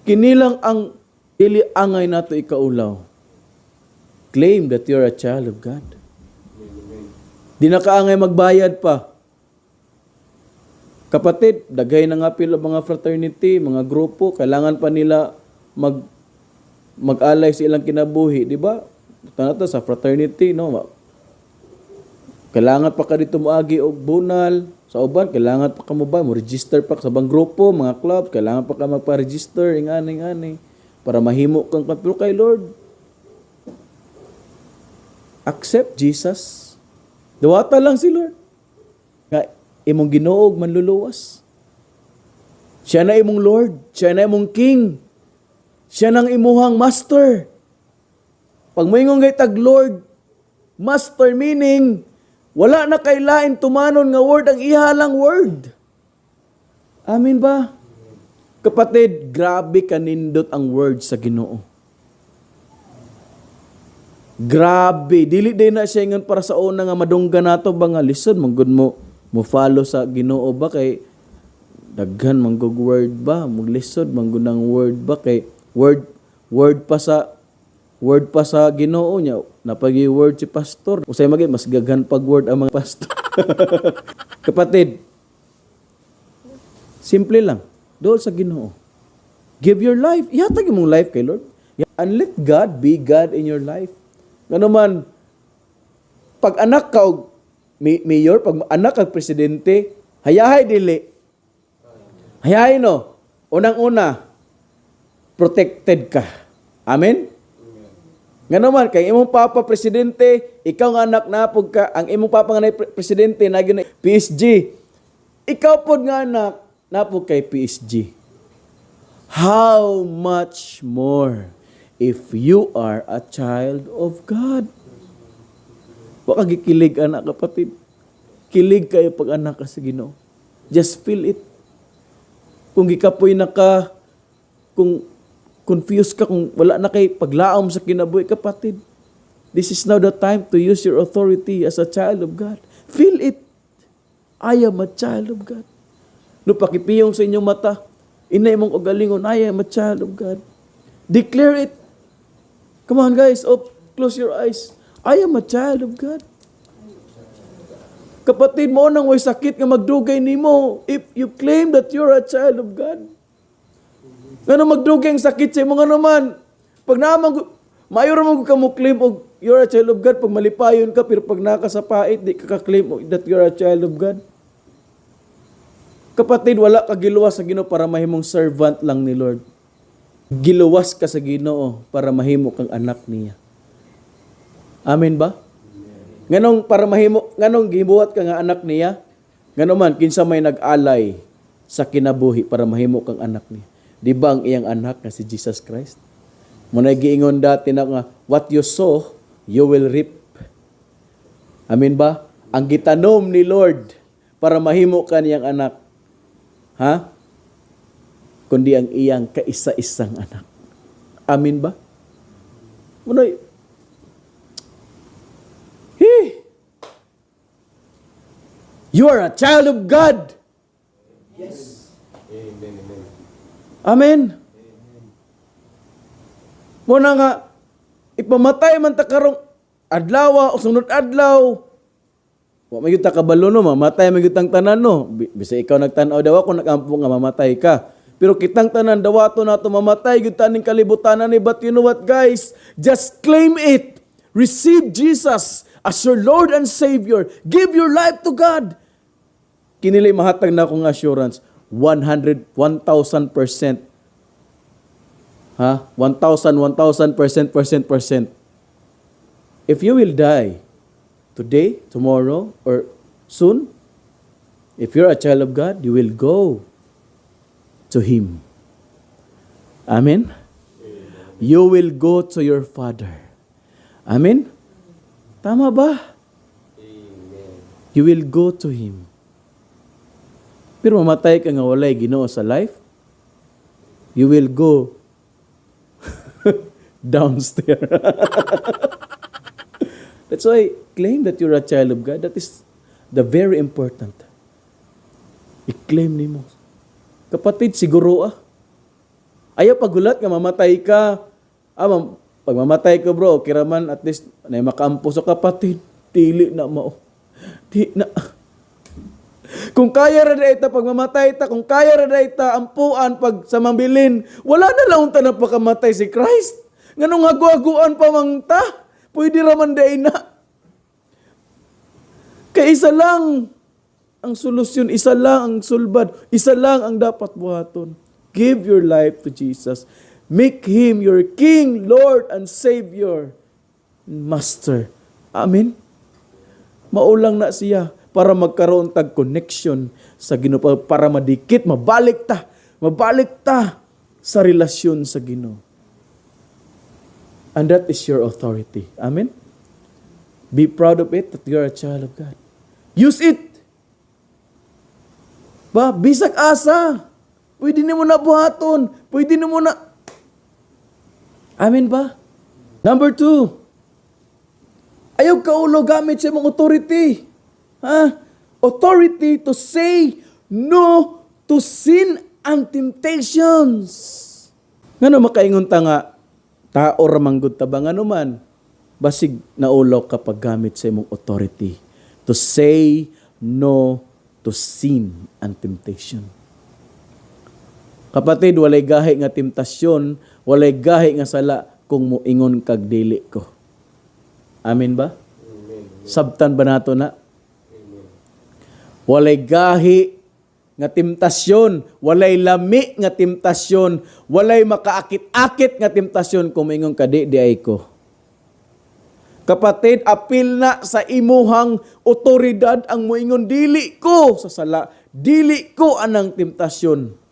Speaker 2: Kinilang ang dili angay nato ikaulaw. Claim that you're a child of God. Di na kaangay magbayad pa. Kapatid, daghay na nga pila mga fraternity, mga grupo, kailangan pa nila mag-alay sa ilang kinabuhi, di ba? Tanata sa fraternity, no? Kailangan pa ka dito moagi og bunal sa uban, kailangan pa ka mo ba mo register pa ka sa bang grupo, mga club, kailangan pa ka magpa-register ingani ingani para mahimo kang, pero kay Lord, accept Jesus. Dawata lang si Lord nga imong Ginoo ug manluluwas. Siya na imong Lord, siya na imong King. Siya nang imuhang Master. Pag moingon gay tag Lord, Master, meaning wala na kay lain tumanon nga word, ang iha lang word. Amen ba? Kapatid, grabe kanindot ang word sa Ginoo. Grabe, dili din na siya ingon para sa una nga madunggan nato ba nga lisod man gud mo mo follow sa Ginoo ba kay daghan man gud word ba, muglisod man gud ang word ba kay word word pa sa Ginoo niya napagi word si pastor. Usay magi mas gaghan pag word ang mga pastor. Kapatid, simple lang. Dool sa Ginoo. Give your life. Ihatag imong life kay Lord. And let God be God in your life. Ngano man, pag anak ka og mayor, pag anak kag presidente, hayahay dili? Hayahay, no? Unang-una, protected ka. Amen? Ngano man, kay imong papa presidente, ikaw nga anak napog ka, ang imong papa nga presidente, na PSG. Ikaw pod nga anak, napog kay PSG. How much more if you are a child of God? Wa ka gikilig anak, kapatid. Kilig kayo pag anak ka sa Ginoo. Just feel it. Kung gikapoy na ka, kung confused ka, kung wala na kay paglaom sa kinabuhi, kapatid, this is now the time to use your authority as a child of God. Feel it. I am a child of God. No pakipiyong sa inyong mata, inay mong ugalingon, "I am a child of God." Declare it. Come on, guys, oh, close your eyes. I am a child of God. Kapatid mo nang way sakit nga magdugay nimo if you claim that you're a child of God. Ngano magdugay ang sakit sa imo? Nga naman pag naman maayo ra man ka mo claim og you're a child of God pag malipayon ka, pero pag nakasapait, di ka ka-claim og that you're a child of God. Kapatid, wala ka giluwas sa Ginoo para mahimong servant lang ni Lord. Giluwas ka sa Ginoo para mahimo kang anak niya. Amen ba? Nganong para mahimo, nganong gibuhat ka nga anak niya? Ngano man kinsa may nag-alay sa kinabuhi para mahimo kang anak niya? Di ba ang iyang anak nga si Jesus Christ? Mo na giingon dati na nga, "What you sow, you will reap." Amen ba? Ang gitanom ni Lord para mahimo ka niyang anak. Ha? Kundi ang iyang kaisa-isang anak. Amen ba? Muna, He! You are a child of God.
Speaker 3: Yes. Amen. Amen.
Speaker 2: Amen. Muna nga, ipamatay man ta karong adlaw o sunod adlaw. Wa man gyud ta kabalo, no, mamatay man gyud tang tanan, no. Bisa ikaw nagtan-aw daw ako nagampo nga mamatay ka. Pero kitang tanan dawato nato, mamatay gyud taning kalibutan ni. But you know what, guys? Just claim it. Receive Jesus as your Lord and Savior. Give your life to God. Kinili mahatag na akong assurance, 100 1000%. Ha? 1,000, 1,000%, percent, percent. If you will die today, tomorrow, or soon, if you're a child of God, you will go to Him. Amen? You will go to your Father. Amen? Tama ba? You will go to Him. Pero mamatay ka nga walay Ginoo sa life, you will go downstairs. That's why claim that you're a child of God. That is the very important. I-claim nimo. Kapatid, siguro ah. Ayaw pagulat nga mamatay ka. Ah, pag mamatay ka, bro, okay raman, at least na makaampo sa kapatid. Dili na mao. Di na. Kung kaya ra ta pag mamatay ta, kung kaya ra ta ampuan pag sa mabilin, wala na lang unta na pakamatay si Christ. Nganong hagu-haguan pa man ta? Pwede ra man day na. Kay isa lang ang solusyon, isa lang ang sulbad, isa lang ang dapat buhaton. Give your life to Jesus. Make Him your King, Lord, and Savior, Master. Amen? Maulang na siya para magkaroon tag connection sa Ginoo, para madikit, mabalik ta sa relasyon sa Ginoo. And that is your authority. Amen? Be proud of it that you are a child of God. Use it! Ba, bisag asa. Pwede nimo na buhaton. Pwede nimo na. Amen ba? Number two, ayaw kaulaw gamit sa imong authority. Ha? Authority to say no to sin and temptations. Ngano makaingon ta nga tao ra man gud ta ba? Ngano man basig naulaw ka paggamit sa imong authority to say no to sin and temptation. Kapatid, walay gahi nga temptasyon, walay gahi nga sala kung moingon kag "Dili ko." Amen ba?
Speaker 3: Amen.
Speaker 2: Sabtan ba nato na?
Speaker 3: Amen.
Speaker 2: Walay gahi nga temptasyon, walay lami nga temptasyon, walay makaakit-akit nga temptasyon kung moingon ka, "Di diay ko." Kapatid, apil na sa imuhang otoridad ang moingon, "Dili ko sa sala, dili ko anang temptasyon."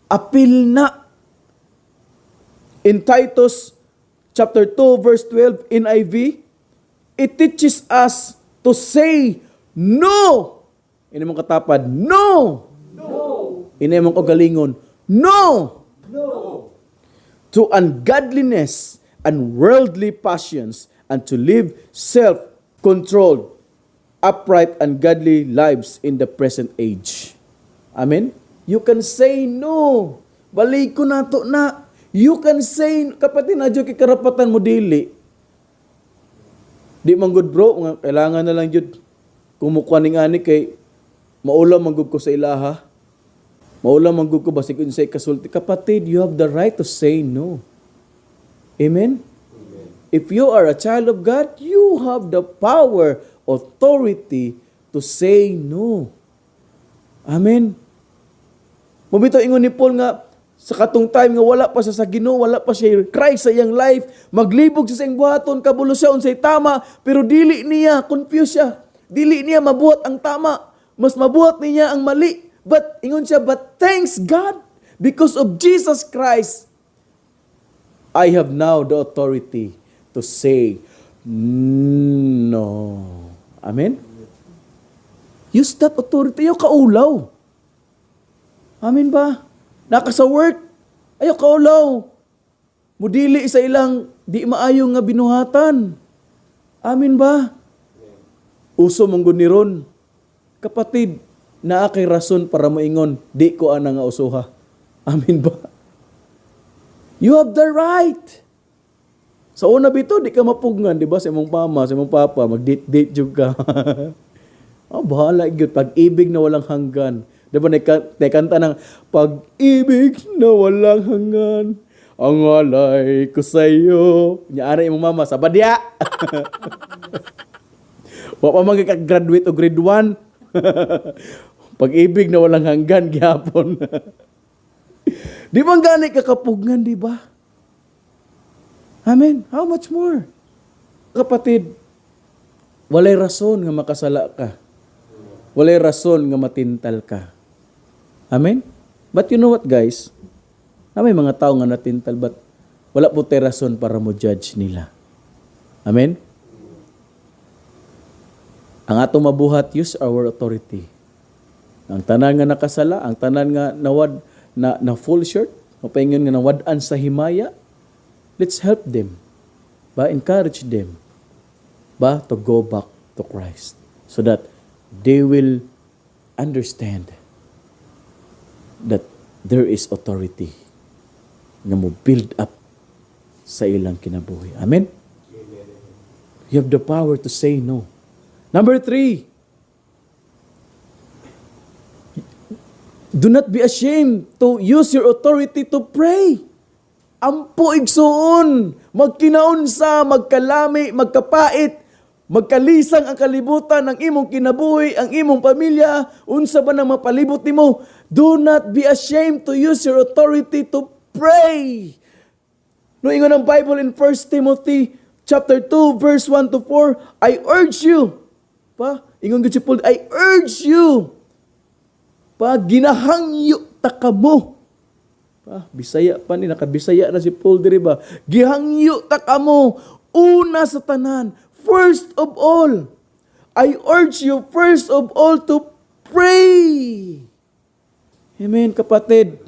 Speaker 2: Apil na. In Titus chapter 2 verse 12 NIV, it teaches us to say no. Ingna imong katapad, "No."
Speaker 3: No.
Speaker 2: Ingna imong kaugalingon, "No."
Speaker 3: No.
Speaker 2: To ungodliness and worldly passions and to live self-controlled, upright and godly lives in the present age. Amen? You can say no. Balik ko nato na. You can say, kapatid, naa kay karapatan mo dili. Di man good, bro, nga kailangan na lang jud kumukuha ning ani kay maulaw man gud ko sa ilaha. Maulaw man gud ko basig unsay kasulti. Kapatid, you have the right to say no. Amen?
Speaker 3: Amen.
Speaker 2: If you are a child of God, you have the power, authority to say no. Amen. Mao bitaw ingon ni Paul nga sa katong time nga wala pa siya sa Ginoo, wala pa siya Christ sa iyang life, maglibog siya sa iyang buhaton, kabalo siya unsay tama, pero dili niya, confused siya. Dili niya mabuhat ang tama. Mas mabuhat niya ang mali. But ingon siya, "But thanks God, because of Jesus Christ, I have now the authority to say no." Amen? Use that authority. Ayaw kaulaw. Amen ba? Naa ka sa work. Ayaw kaulaw. Mudili sa ilang di maayo nga binuhatan. Amen ba? Uso mong ni ron. Kapatid, naa kay rason para moingon, "Di ko ana nga usoha." Amen ba? You have the right. Sa una bitaw, di ka mapugngan, di ba? Sa imong mama, sa imong papa, mag-date-date jud ka. Oh, bahala gyud. Pag-ibig na walang hanggan. Di ba, kanta ng "Pag-ibig na walang hanggan, ang alay ko sa iyo." Nya ara imong mama, sa badya. Wa pa man graduate o grade 1. Pag-ibig na walang hanggan gihapon. Di ba gani ka kapugngan, di ba? Amen. How much more? Kapatid, walay rason nga makasala ka. Walay rason nga matintal ka. Amen? But you know what, guys? Na may mga tao nga natintal but wala po tay rason para mo judge nila. Amen? Ang atong mabuhat, use our authority. Ang tanan nga nakasala, ang tanan nga nawad na, na fall short, mapaingon nga nawad-an sa himaya, let's help them. Ba, encourage them. Ba, to go back to Christ so that they will understand that there is authority nga mo build up sa ilang kinabuhi. Amen? You have the power to say no. Number three, do not be ashamed to use your authority to pray. Ampo, igsuon, magkinaunsa, magkalami, magkapait, magkalisang ang kalibutan, ang imong kinabuhi, ang imong pamilya, unsa ba nang mapalibot nimo. Do not be ashamed to use your authority to pray. No, ingon ang Bible in 1 Timothy chapter 2 verse 1 to 4, "I urge you." Pa, ingon gud si Paul, "I urge you." Pa, ginahangyo ta kamo. Ah, Bisaya pa ni, nakabisaya na si Paul diri ba? Gihangyo ta kamo una sa tanan, first of all. I urge you first of all to pray. Amen, kapatid.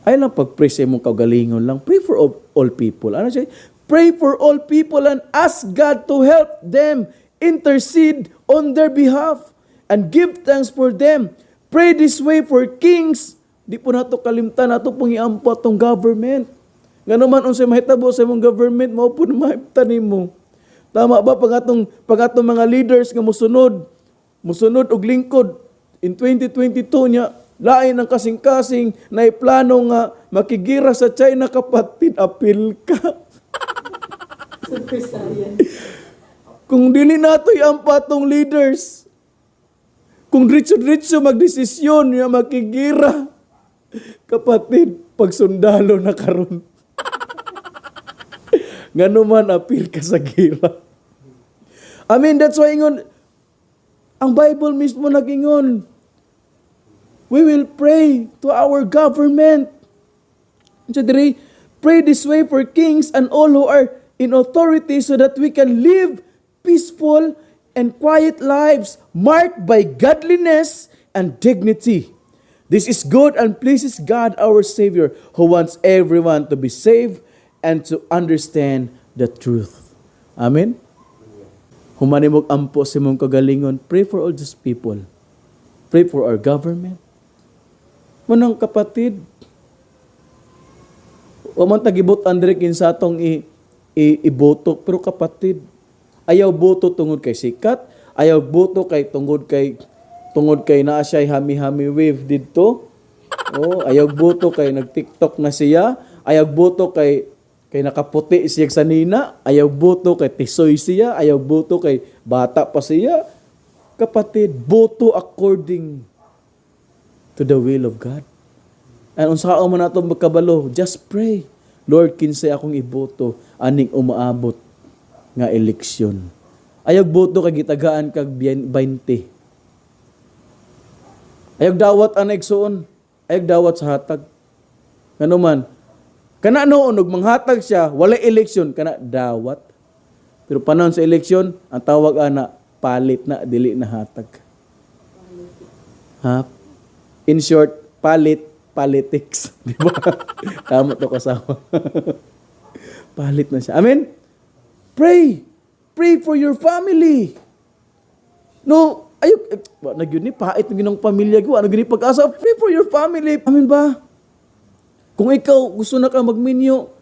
Speaker 2: Ay lang pag-pray sa imong kaugalingon lang. Pray for all people. Ano siya? Pray for all people and ask God to help them, intercede on their behalf, and give thanks for them. Pray this way for kings. Di po nato kalimtan nato pong iampo atong government. Nga naman unsay mahitabo sa imong government, mao po na mahimtan nimo. Tama ba pag atong mga leaders nga musunod og lingkod in 2022 niya, lain ang kasing-kasing na plano nga makigira sa China, kapatid, apil ka.
Speaker 1: Super Saiyan.
Speaker 2: Kung dili nato iampo atong leaders, kung diretso-diretso magdesisyon niya makigira, kapatid, pagsundalo na karon. Ngano man, apil ka sa gira. I mean, that's why ingon, ang Bible mismo nagingon, we will pray to our government. So diri, pray this way for kings and all who are in authority so that we can live peaceful and quiet lives marked by godliness and dignity. This is good and pleases God our Savior, who wants everyone to be saved and to understand the truth. Amen? Human nimo ampo sa imong kagalingon, pray for all these people. Pray for our government. Manang kapatid, wa man tagibot andre kinsa atong i, i, iboto, pero kapatid, ayaw boto tungod kay sikat, ayaw boto kay tungod kay naa siya hami-hami wave didto. Oh, ayaw boto kay nag-TikTok na siya, ayaw boto kay nakaputi siya sa nina, ayaw boto kay tisoy siya, ayaw boto kay bata pa siya. Kapatid, boto according to the will of God. And unsa man nato magkabalo, just pray. "Lord, kinsay akong iboto aning umaabot nga eleksyon?" Ayaw boto kay gitagaan kag 20. Ayaw dawat ang igsuon. Ayaw dawat sa hatag. Ngano man, kana noon og manghatag siya, wala eleksyon, kana dawat. Pero panahon sa eleksyon, ang tawag ana palit na, dili na hatag. Ha? In short, palit politics, di ba? Tama to, kasama. Palit na siya. Amen? Pray. Pray for your family. No, ayo, eh, wa na gyud ni pait na ginong pamilya ko, ano gyud ni pag-asa. Pray for your family. Amen ba? Kung ikaw gusto na ka magminyo,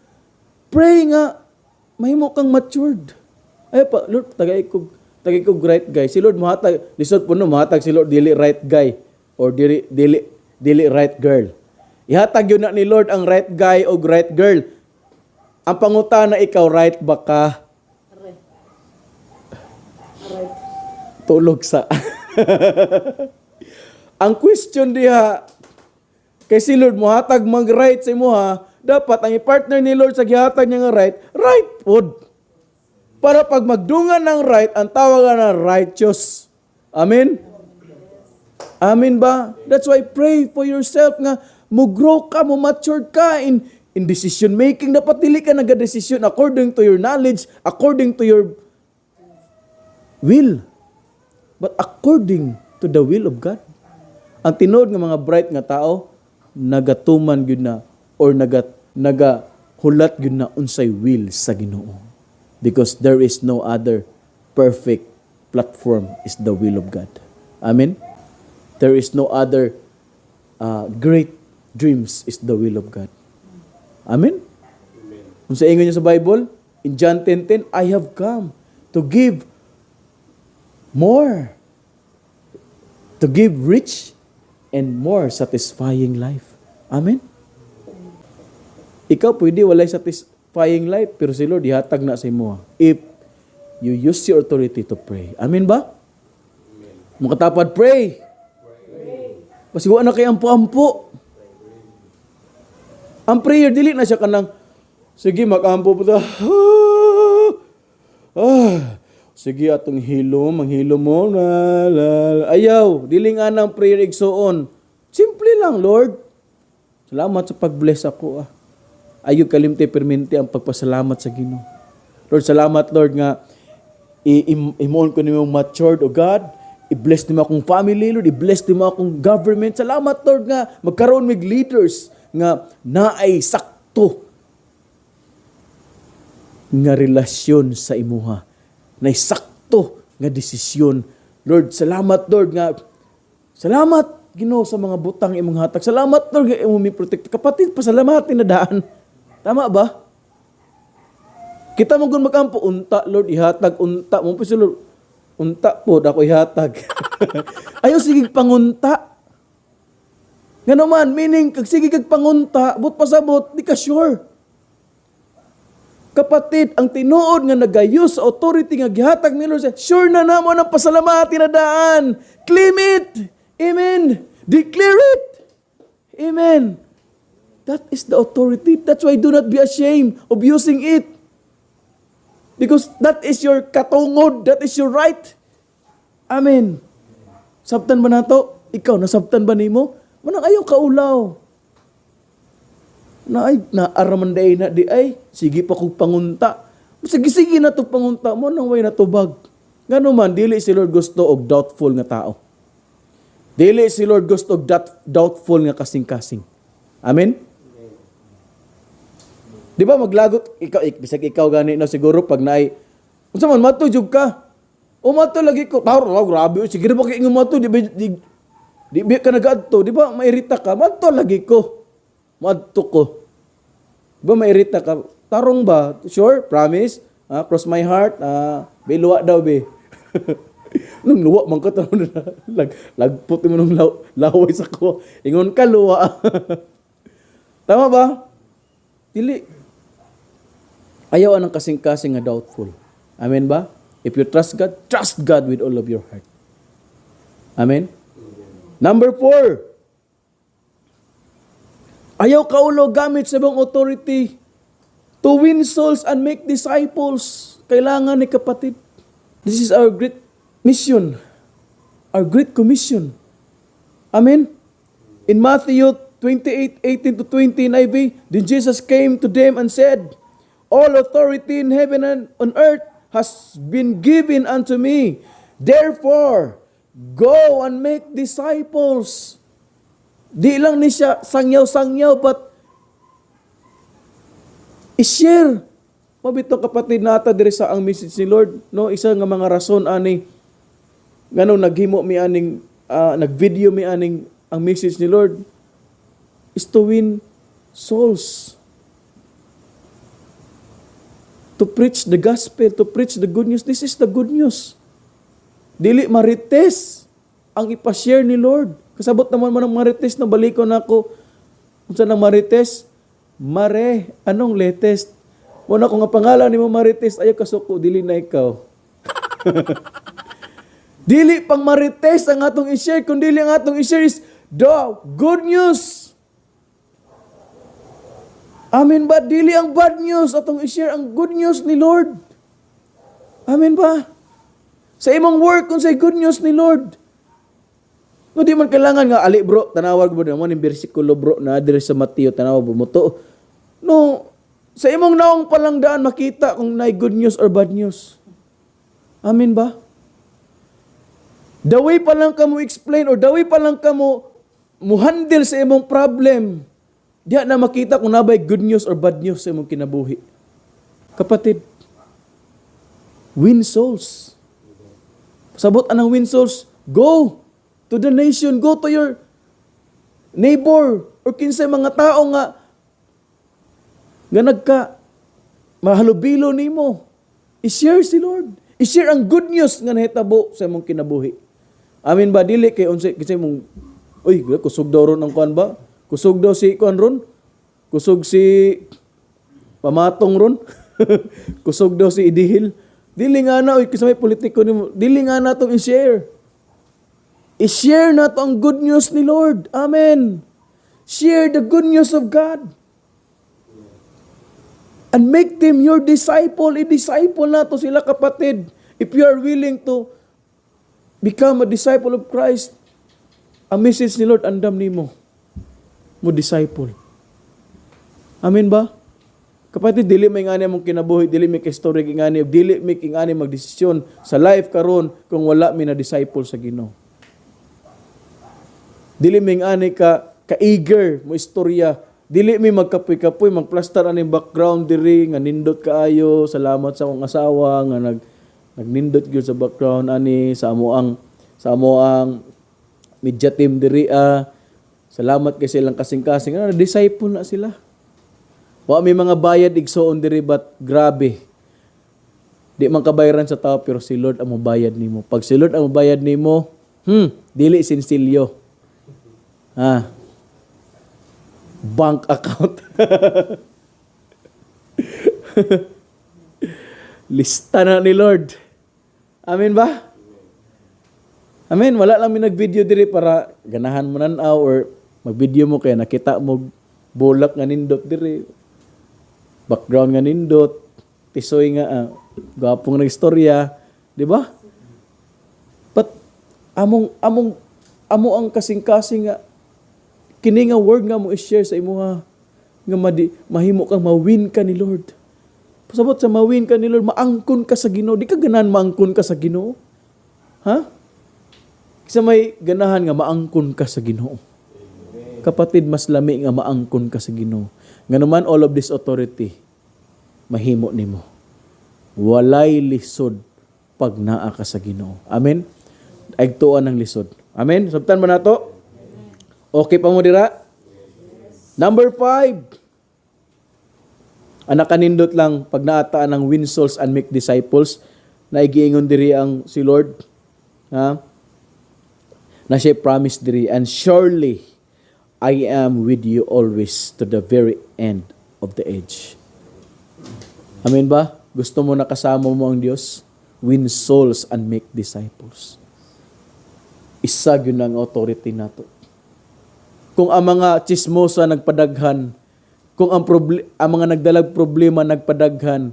Speaker 2: pray nga mahimo kang matured. Ay pa, "Lord, tagay kog right guy." Si Lord mohatag, lisod po no mohatag si Lord dili right guy or dili right girl. Ihatag yun na ni Lord ang right guy o right girl. Ang pangutana, ikaw, right ba ka?
Speaker 1: Aray. Aray.
Speaker 2: Tulog sa. Ang question diha, kay si Lord mohatag mag right sa imo ha, dapat ang i-partner ni Lord sa gihatag niya nga right, right pod. Para pag magdungan ng right, ang tawag na righteous. Amen? Amen ba? That's why pray for yourself nga mo grow ka, mo mature ka in decision making. Dapat dili ka nagadesisyon according to your knowledge, according to your will, but according to the will of God. Ang tinuod nga mga bright nga tao nagatuman gyud na or naga hulat gyud na unsay will sa Ginoo. Because there is no other perfect platform is the will of God. Amen. There is no other great dreams is the will of God. Amen. Unsa ingon niya sa Bible? In John 10:10, "I have come to give more, to give rich and more satisfying life." Amen? Ikaw pwede walay satisfying life, pero si Lord ihatag na sa imo if you use your authority to pray. Amen ba? Makatapad, pray. Basig wa na kay ampo-ampo. Ang prayer dili na siya kanang sige magampo pa ta. Ah, sige atong hilom, ang hilom mo na la, la. Ayaw, dili nga nang prayer, igsuon. Simple lang, "Lord. Salamat sa pag-bless ako ah. Ayaw kalimti perminti ang pagpasalamat sa Ginoo. Lord, salamat, Lord, nga himuon ko nimo matured, O God. I-bless nimo akong family, Lord. I-bless nimo akong government. Salamat, Lord, nga magkaroon mig leaders nga naay sakto nga relasyon sa imuha. Naay sakto nga desisyon. Lord, salamat, Lord, nga salamat, Ginoo, sa mga butang imong hatag. Salamat, Lord, nga imong mi protect. Kapatid, pasalamatin na daan. Tama ba? Kita mo kung magampo, unta, Lord, ihatag, unta. Mo po si Lord, unta po, ako ihatag. Ayaw sige pangunta. Nga naman, meaning, kag sige kag pangunta, but pasabot, di ka sure. Kapatid, ang tinuod nga nagayos sa authority nga gihatag ni Lord, sure na namo ang pasalamati na daan. Claim it. Amen. Declare it. Amen. That is the authority. That's why do not be ashamed of using it. Because that is your katungod. That is your right. Amen. Sabtan ba nato? Ikaw, nasabtan ba nimo? Manang ayaw kaulaw. Na ay, naaraman day na di ay, sige pa kog pangunta. Sige, sige na to pangunta mo, nang way natubag. Ngano man, dili si Lord gusto og doubtful nga tao. Dili si Lord gusto og doubtful nga kasing-kasing. Amen? Di ba maglagot ikaw, bisag ikaw gani no, siguro pag naay unsa man, mato jud ka. O mato lagi ko, tawro, wow, grabe, sige ba kay ingon mato, di ba di ka nagaadto, di ba mairita ka, mato lagi ko. Maadto ko. Di ba mairita ka? Tarong ba? Sure? Promise? Ah, cross my heart? Ah, be, luwa daw, be. Nung luwa man ka, tanong na, lagpot mo nung laway sa ko. Ingon ka, luwa. Tama ba? Dili. Ayaw anang kasing-kasing nga doubtful. Amen ba? If you trust God, trust God with all of your heart. Amen? Number 4. Ayaw kaulaw gamit sa imong authority to win souls and make disciples. Kailangan ni, kapatid. This is our great mission. Our great commission. Amen? In Matthew 28, 18 to 20 NIV, then Jesus came to them and said, "All authority in heaven and on earth has been given unto me. Therefore, go and make disciples." Di lang ni siya sangyaw-sangyaw, but i-share. Mabito, kapatid, nata diri sa ang message ni Lord, no? Isa nga mga rason ani nganong naghimo mi aning nag-video mi aning ang message ni Lord is to win souls. To preach the gospel, to preach the good news. This is the good news. Dili marites ang ipashare ni Lord. Kasabot naman mo ng marites na balikon ako. Unsa nang marites? Mare, anong latest? Muna kung ang pangalan nimo Marites, ayaw kasuko, dili na ikaw. Dili pang marites ang atong i-share, kundi ang atong i-share is the good news. Amen ba? Dili ang bad news atong i-share, ang good news ni Lord. Amen ba? Sa imong work, kung sa good news ni Lord. No, di man kailangan nga, ali bro, tanawag bro, naman yung bersikulo bro, na diri sa Mateo, tanawa bro mo to. No, sa imong naong palang daan makita kung naay good news or bad news. Amen ba? The way pa lang ka mo explain or the way pa lang ka mo handle sa imong problem, diha na makita kung nabay good news or bad news sa imong kinabuhi. Kapatid, win souls. Sabot anang win souls, go to the nation, go to your neighbor or kinsay mga tao nga nagka mahalubilo nimo. I-share si Lord. I-share ang good news nga nahitabo sa imong kinabuhi. Amin ba? Dili kay unsay kasi mong, uy, kusog daw ron ang kuan ba? Kusog daw si kuan ron? Kusog si pamatong ron? Kusog daw si idihil? Dili nga na, uy, kasi may politiko nimo. Dili nga na itong i-share. I-share na to ang good news ni Lord. Amen. Share the good news of God. And make them your disciple. I-disciple na to sila, kapatid. If you are willing to become a disciple of Christ, ang message ni Lord andam nimo. Mo disciple. Amen ba? Kapatid, dili may ngani mong kinabuhi, dili may ka-story ngani, dili may ngani magdesisyon sa life karon kung wala mi na disciple sa Ginoo. Dili may ngani ka ka-eager mo istorya. Dili mi magkapoy-kapoy, magplastar ani background diri nga nindot kaayo. Salamat sa akong asawa nga nagnindot gyud sa background ani sa amo ang media team diri ah. Salamat kay silang kasing-kasing. Ano, disciple na sila. Wa may mga bayad, igsoon, diri, but grabe. Di man kabayaran sa tao, pero si Lord ang mobayad nimo. Pag si Lord ang mobayad nimo, dili sinsilyo. Ha. Bank account. Lista na ni Lord. Amen ba? Amen. Wala lang mi nag-video diri para ganahan mo nan-aw or mag-video mo kaya nakita mo bulak nga nindot diri. Background nga nindot, tisoy nga gwapong nag-istorya, di ba? But among among amo ang kasing-kasing nga kini nga word nga mo i-share sa imuha nga mahimo kang mawin ka ni Lord. Pasabot sa mawin ka ni Lord, maangkon ka sa Ginoo. Di ka ganahan maangkon ka sa Ginoo? Ha? Sa may ganahan nga maangkon ka sa Ginoo. Kapatid, mas lami nga maangkon ka sa Ginoo. Nganuman all of this authority mahimo nimo. Walay lisod pag naa ka sa Ginoo. Amen. Aigtuan ng lisod. Amen. Sabtan ba nato? Okay pa mo dira? Number 5. Anak, kanindot lang pag naataan ng win souls and make disciples na igiingon diri ang si Lord. Ha? Na siya promise diri, "And surely I am with you always to the very end of the age." Amen ba? Gusto mo nakasama mo ang Diyos? Win souls and make disciples. Isa yun ang authority nato. Kung ang mga chismosa nagpadaghan, kung ang mga nagdalag problema nagpadaghan,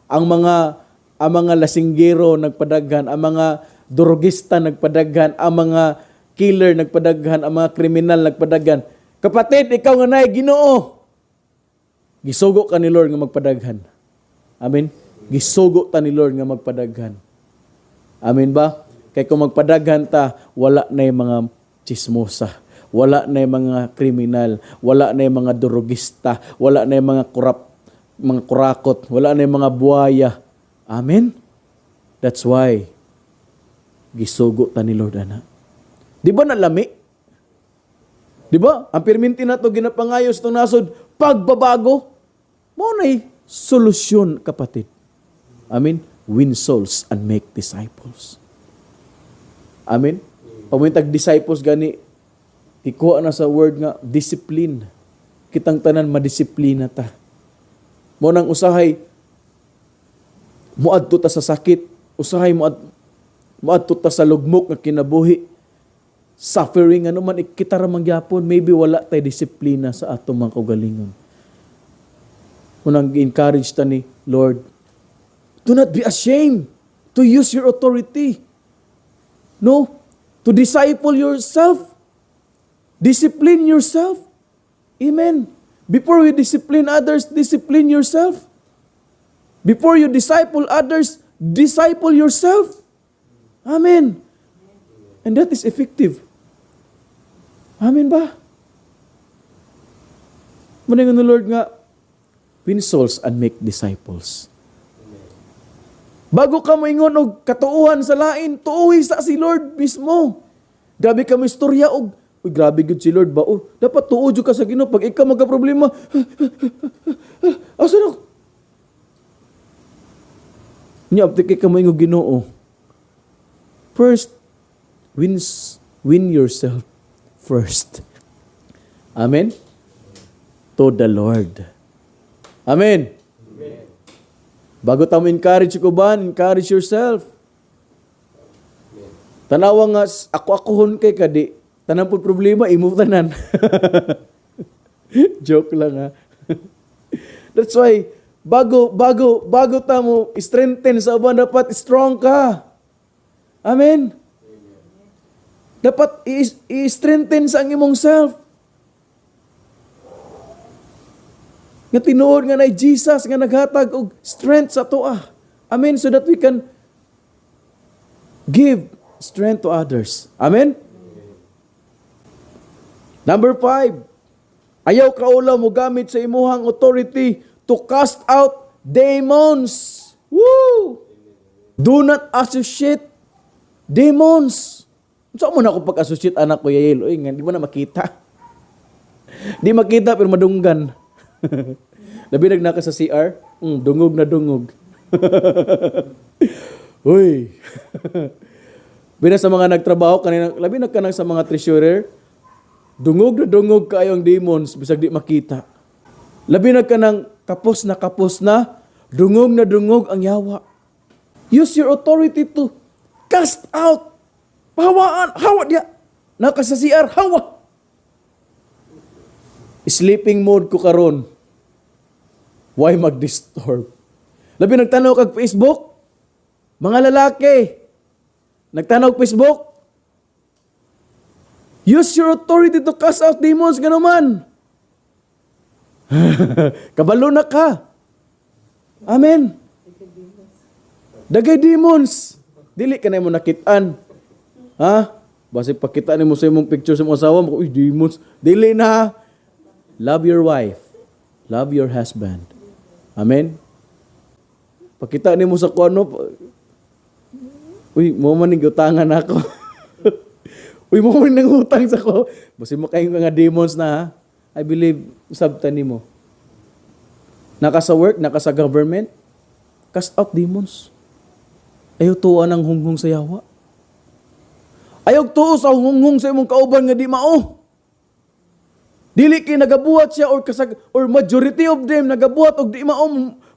Speaker 2: ang mga lasinggero nagpadaghan, ang mga drogista nagpadaghan, ang mga killer nagpadaghan, ang mga kriminal nagpadaghan. Kapatid, ikaw nga naay Ginoo. Gisugo ka ni Lord nga magpadaghan. Amen. Gisugo ta ni Lord nga magpadaghan. Amen ba? Kay kung magpadaghan ta, wala na yung mga chismosa, wala na yung mga kriminal, wala na yung mga drogista, wala na yung mga corrupt, mga kurakot, wala na yung mga buwaya. Amen? That's why gisugo ta ni Lord ana. Di ba nalami? Di ba? Ang pirminti na to ginapangayos tong nasod, pagbabago. Mao na'y solusyon, kapatid. Amen? Win souls and make disciples. Amen? Pamintag disciples gani, ikuha na sa word nga discipline. Kitang tanan madisiplina ta. Mo nang usahay muadto ta sa sakit, usahay muadto ta sa lugmok nga kinabuhi. Suffering ano man kita ra man gyapon, maybe wala tay disiplina sa atong mga kaugalingon. Unang encourage ta ni Lord, do not be ashamed to use your authority. No, to disciple yourself. Discipline yourself. Amen. Before we discipline others, discipline yourself. Before you disciple others, disciple yourself. Amen. And that is effective. Amen ba? Muna nga Lord nga, win souls and make disciples. Bago ka moingon og katuohan sa lain, tuohi sa si Lord mismo. Grabe ka mo istorya og, "Uy, grabe gud si Lord ba? Oh, dapat tuo jud ka sa Ginoo pag ikaw magka problema. Asa na?" Nya abti kay ka moingon Ginoo. First, win yourself first. Amen? To the Lord. Amen. Bago ta mo encourage ko ba, encourage yourself. Tanawa nga ako akohon kay kadi tanan po problema imo tanan. Joke lang ha. That's why bago bago bago ta mo strengthen sa uban, dapat strong ka. Amen. Dapat i-strengthen sa ang imong self. Nga tinuod nga naay Jesus nga naghatag og strength sa atoa. Amen. So that we can give strength to others. Amen. Number 5, ayaw kaulaw mo gamit sa imuhang authority to cast out demons. Woo! Do not associate demons. Unsa man ako pag-associate anak ko, Yael? Uy, nga, di mo na makita. Di makita pero madunggan. Labi nag naka sa CR, dungog na dungog. Uy. Bina sa mga nagtrabaho kanina, labi na kanang sa mga treasurer, dungog na dungog kaayo ang demons bisag di makita. Labi na kanang kapos na, dungog na dungog ang yawa. Use your authority to cast out. Pahawaan, hawa diya. Naka sa CR, hawa. Sleeping mode ko karon. Why mag-disturb? Labi nagtanaw kag Facebook? Mga lalaki, nagtanaw og Facebook? Use your authority to cast out demons, gano'n. Kabalo na ka. Amen. Dagay demons. Dili ka na mo nakitaan. Ha? Basi pakita nimo sa imong picture sa imong asawa mo, "Uy, demons." Dili na. Love your wife. Love your husband. Amen. Pakita nimo sa kuano, "Uy, mao man ning utangan ako. Uy, mao man nang utang sa ko." Basi mo kayong mga demons na ha. I believe sabtan nimo. Naka sa work, naka sa government, cast out demons. Ayaw tuwa ng hunghong sa yawa. Ayaw tuo sa hunghong sa imong kauban nga di mao. Dili kay nagabuhat siya or kasag or majority of them nagabuhat og di mao,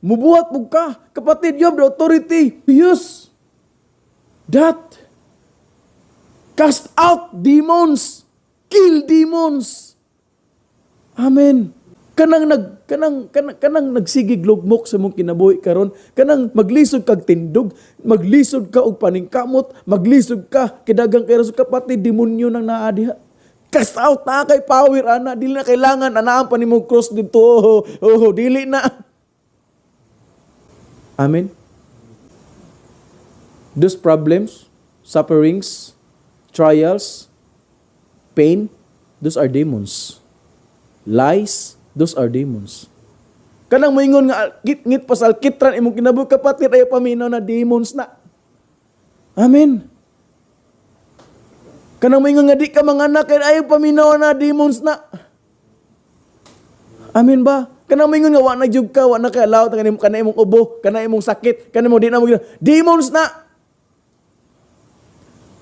Speaker 2: mubuhat pug ka. Kapatid, you have the authority to use that. Cast out demons. Kill demons. Amen. Kanang nagsigig lugmok sa imong kinabuhi karon, kanang maglisod kag tindog, maglisod ka og paningkamot, maglisod ka kidagang kay sa kapatid, demonyo nang naa diha. Cast out na kay power ana, dili na kailangan anaan pa nimo cross didto. Oh, dili na. Amen. Those problems, sufferings, trials, pain, those are demons. Lies, those are demons. Kanang moingon nga ngit pa sa alkitran imong kinabuhi, kapatid, ayaw paminaw na, demons na. Amen. Kanang moingon nga di ka manganak, kay ayaw paminaw na, demons na. Amen ba? Kanang moingon nga wa na jud ka, wa na kay alawat kana imong ubo, kana imong sakit, kana mo di na mo demons na.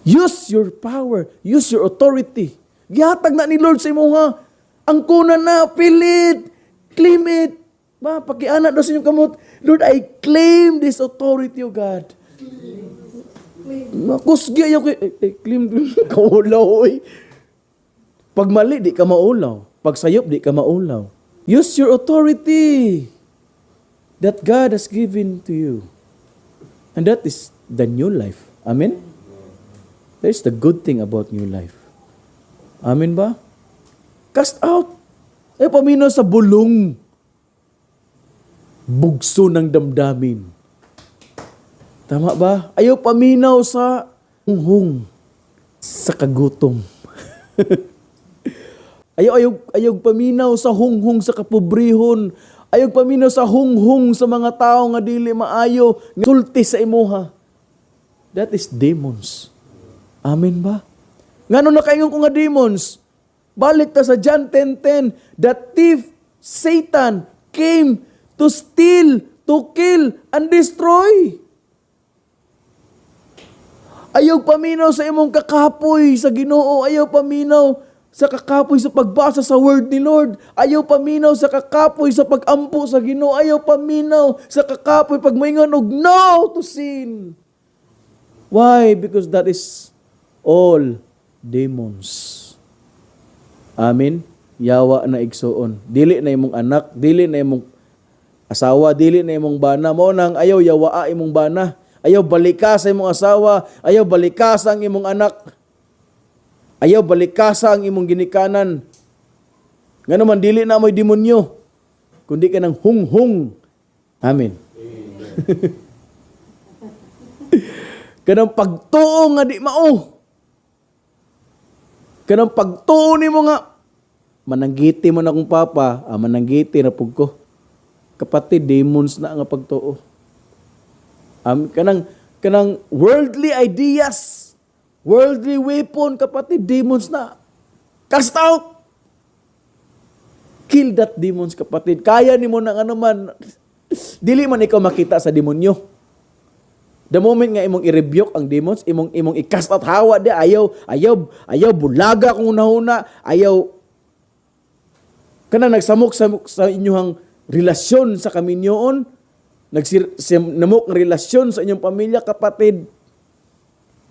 Speaker 2: Use your power, use your authority. Gihatag na ni Lord sa imo ha. Ang kuna na, feel it, claim it. Ba, pakiana daw sa inyong kamot. "Lord, I claim this authority, O God." Makusgi ayaw kay, eh, claim, kaulaw, oy. Pag mali, di ka maulaw. Pag sayop, di ka maulaw. Use your authority that God has given to you. And that is the new life. Amen? That is the good thing about new life. Amen ba? Cast out. Ay paminaw sa bulong. Bugso ng damdamin. Tama ba? Ayaw paminaw sa hunghong. Sa kagutom. Ayaw paminaw sa hunghong sa kapobrehon. Ayaw paminaw sa hunghong sa mga tao nga dili maayo, nga sulti sa imuha. That is demons. Amen ba? Ngano nakaingon ko nga demons? Balik ta sa John 10:10. The thief, Satan, came to steal, to kill, and destroy. Ayaw paminaw sa imong kakapoy sa Ginoo. Ayaw paminaw sa kakapoy sa pagbasa sa Word ni Lord. Ayaw paminaw sa kakapoy sa pagampo sa Ginoo. Ayaw paminaw sa kakapoy pag moingon og no to sin. Why? Because that is all demons. Amen. Yawa na, igsuon. Dili na imong anak, dili na imong asawa, dili na imong bana. Mao nang ayaw yawaa imong bana. Ayaw balika sa imong asawa, ayaw balika sa ang imong anak. Ayaw balikasa ang imong ginikanan. Ngano man dili na mo'y demonyo. Kundi kanang hunghong. Amen. Kanang pagtuo nga di mao. Kanang pagtuo nimo nga mananggiti man akong papa, mananggiti na pug ko. Kapatid, demons na nga pagtuo. Kanang worldly ideas, worldly weapon, kapatid, demons na. Cast out! Kill that demons, kapatid. Kaya nimo nang ano man, dili man ikaw makita sa demonyo. The moment nga imong i-rebuke ang demons, imong i-cast out, hawa di, ayaw, ayaw, ayaw bulaga kung una-una, ayaw kana nagsamok-samok sa inyong relasyon sa kaminyoon, namok ang relasyon sa inyong pamilya, kapatid,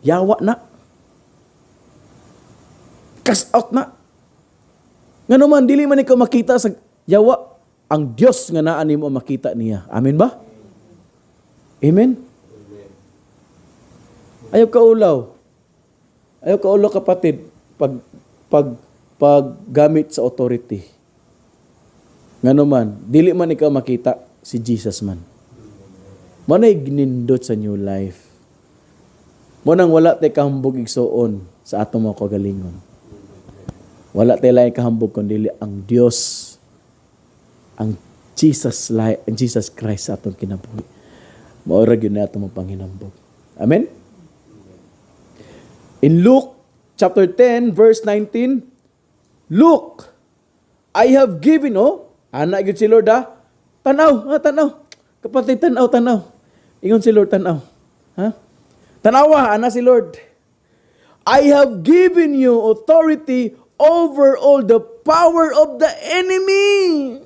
Speaker 2: yawa na. Cast out na. Ngano man, dili man ikaw makita sa yawa, ang Dios nga naa nimo ang makita niya. Amen ba? Amen? Ayaw ka ulaw. Ayaw ka ulaw, kapatid, pag gamit sa authority. Ngano man, dili man ikaw makita, si Jesus man. Mao na'y ginindot sa new life. Mao nang wala tay kahambog, igsuon, sa atong mga kagalingon. Wala tay laing kahambog kundi ang Dios, ang Jesus life, ang Jesus Christ sa atong kinabuhi. Mao ra gyud na atong mga panghinambog. Amen? In Luke chapter 10 verse 19, "Look, I have given," oh, ana gyud si Lord ah. Tanaw, ha, tanaw. Kapatid, tanaw, tanaw. Ingon si Lord, tanaw. Ha? Tanawa, ana si Lord. "I have given you authority over all the power of the enemy."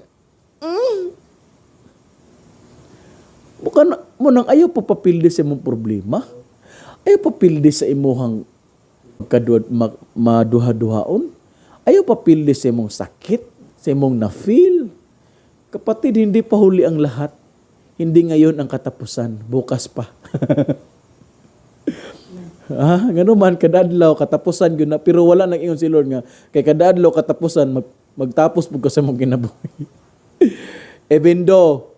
Speaker 2: Bukan mao nang ayaw pa papildi sa imong problema. Ayaw papildi sa imuhang kadua, maduha-duhaon. Ayaw papildi sa imong sakit, sa imong na-feel. Kapatid, hindi pa huli ang lahat. Hindi ngayon ang katapusan, bukas pa. Ah, ngano man kada adlaw katapusan gyud na, pero wala nang ingon si Lord nga kay kada adlaw katapusan magtapos pud ka sa imong kinabuhi. Even though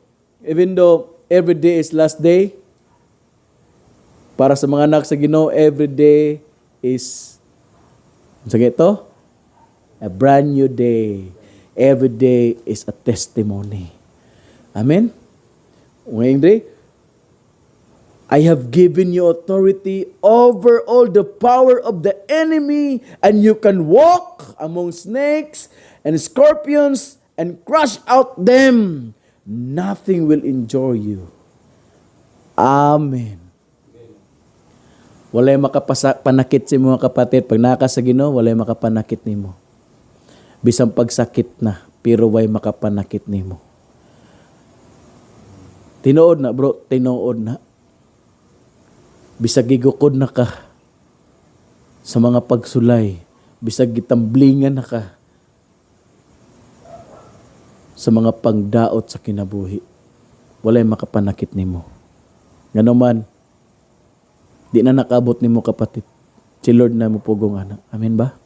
Speaker 2: every day is last day, para sa mga anak sa Ginoo, every day is sa ito a brand new day. Every day is a testimony. Amen. Ngayon day, "I have given you authority over all the power of the enemy, and you can walk among snakes and scorpions and crush out them. Nothing will injure you." Amen. Walay makapasa panakit sa mga kapatid. Pag naa ka sa Ginoo, walay makapanakit nimo. Bisan pagsakit na, pero way makapanakit nimo. Tinuod na, bro, tinuod na. Bisag gigukod na ka sa mga pagsulay, bisag gitamblingan na ka sa mga pangdaot sa kinabuhi, walay makapanakit nimo. Ngano man, di na nakaabot nimo, kapatid. Si Lord na mo pugong ana. Amen ba?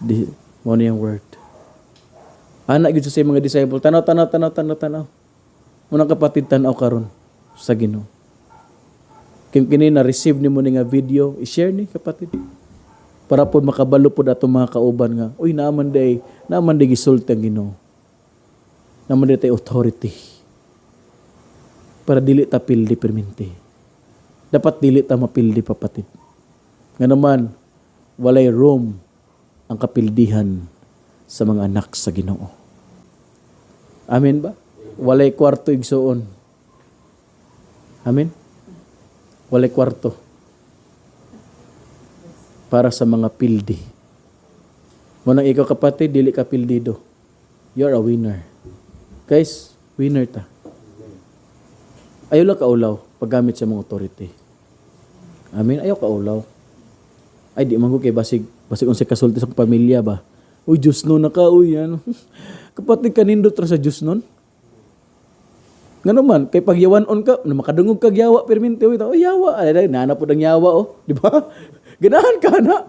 Speaker 2: Di, mao na yung word. Ana gyud sa mga disciple, tanaw, tanaw, tanaw, tanaw, tanaw. Mao nang, kapatid, tanaw karon sa Ginoo. Kung kini na receive nimo ni nga video, i-share ni, kapatid. Para pod makabalo pod atong mga kauban nga, uy, naaman day gisulti ang Ginoo. Naaman day tay authority. Para dili ta pildi permente. Dapat dili ta mapildi, kapatid. Nga naman, walay room ang kapildihan sa mga anak sa Ginoo. Amen ba? Walay kwarto, igsuon. Amen? Walay kwarto para sa mga pildi. Mao nang ikaw, kapatid, dili ka pildido. You're a winner. Guys, winner ta. Ayaw lang kaulaw paggamit sa mga authority. Amen. Ayaw kaulaw. Ay, di man ko kay basig unsay kasulti sa pamilya ba. Uy, Diyos no na ka, uy, ano. Kapatid, kanindot ra sa Diyos nun. Ngano man, kay pag yawan-on ka, na makadungog kag yawa permente, uy, oh, yawa, ay, ay, nana pod ang yawa, oh, di ba? Ganahan ka na.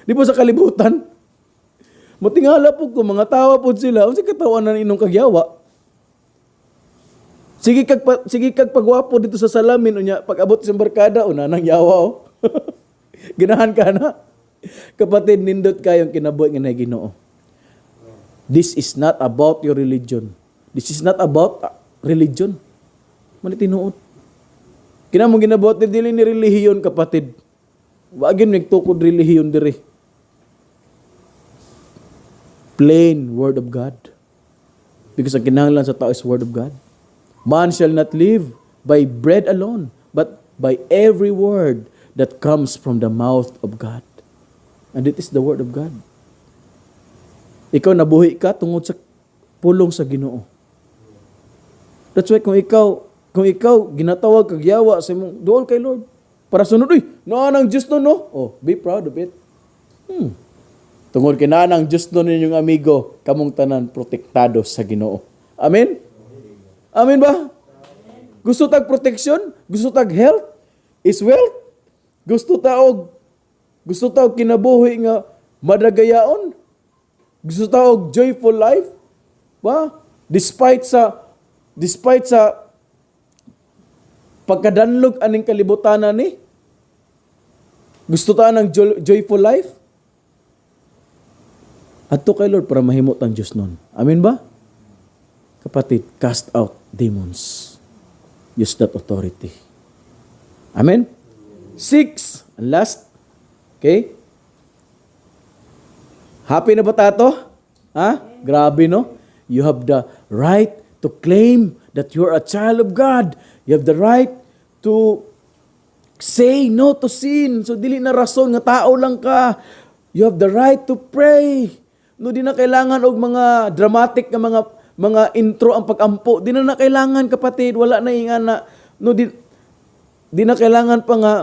Speaker 2: Di ba sa kalibutan? Matingala po ko, mga tawa po sila. Unsa katawanan inong kagyawa? Sige kag pagwapo dito sa salamin unya pag abot sa barkada una nang yawa oh. Ganahan ka na. Kapatid, nindot kayong kinabuhi nga naay Ginoo. This is not about your religion. This is not about religion. Mani tinuod. Kina mong ginabuhat ni dili ni relihiyon, kapatid. Wa gyud nagtukod relihiyon diri. Plain word of God. Because ang kinahanglan sa tao is word of God. Man shall not live by bread alone, but by every word that comes from the mouth of God. And it is the word of God. Ikaw, nabuhi ka tungod sa pulong sa Ginoo. That's why kung ikaw ginatawag kag yawa sa imong duol kay Lord para sunod, uy, naa nang Diyos no, no? Oh, be proud of it. Tungod kay naa nang Diyos no ninyong amigo, kamong tanan protektado sa Ginoo. Amen? Amen ba? Gusto tag protection? Gusto tag health? Is wealth? Gusto ta og kinabuhi nga madagayaon? Gusto ta og joyful life? Ba? Despite sa pagkadanlog aning kalibutan ni, gusto ta ng joyful life? Adto kay Lord para mahimot ang Diyos nun. Amen ba? Kapatid, cast out demons. Use that authority. Amen? Six, and last. Okay? Happy na ba tato? Ha? Grabe, no? You have the right to claim that you're a child of God. You have the right to say no to sin. So dili na rason nga tao lang ka. You have the right to pray. No, di na kailangan og mga dramatic nga mga intro ang pagampo. Di na na kailangan, kapatid, wala na ingana. No, di na kailangan pa nga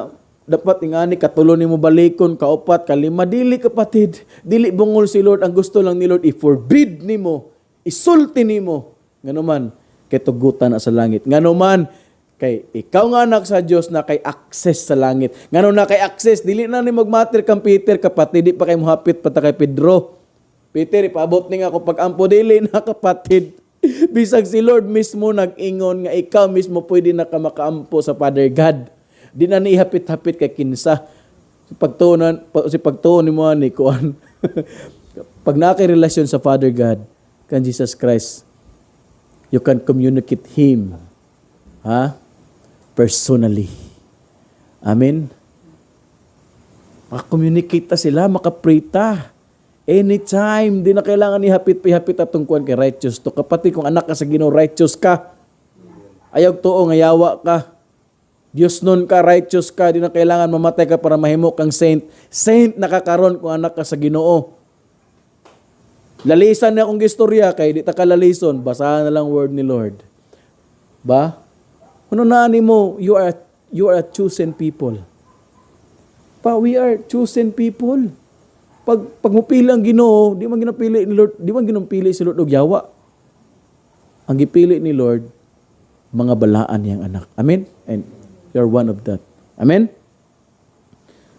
Speaker 2: dapat ingani katulo nimo balikon, kaupat, kalima. Dili, kapatid, dili bungol si Lord. Ang gusto lang ni Lord, i-forbid nimo, isulti nimo, ngano man kay tugutan na sa langit, ngano man kay ikaw nga anak sa Dios na kay access sa langit. Ngano na kay access, dili na ni magmatter kang Peter, kapatid, di pa kay mohapit pa ta kay Pedro. Peter, ipaabot ni nga ako pag-ampo. Dili na, kapatid. Bisag si Lord mismo nag-ingon nga ikaw mismo pwede na ka makaampo sa Father God. Di na ni ihapit-hapit kay kinsa. Si pagtuo ni mo ani kuan. Pag naa kay relasyon sa Father God kan Jesus Christ, you can communicate Him. Ha? Personally. Amen? Maka-communicate ta sila, maka-pray ta. Anytime, di na kailangan ihapit-ihapit atong kuan kay righteous to. Kapatid, kung anak ka sa Ginoo, righteous ka. Ayaw tuo nga yawa ka. Diyos nun ka, righteous ka, di na kailangan mamatay ka para mahimo kang saint. Saint nakakaron kung anak ka sa Ginoo. Lalisan na akong istorya kay di ta kalalison, basahan na lang word ni Lord. Ba? Ano na mo, you are a chosen people. Pa, we are chosen people. Pag mupili ang Ginoo, di man ginapili ni Lord, di man ginapili si Lord og yawa. Ang gipili ni Lord, mga balaan niyang anak. Amen? And you're one of that. Amen?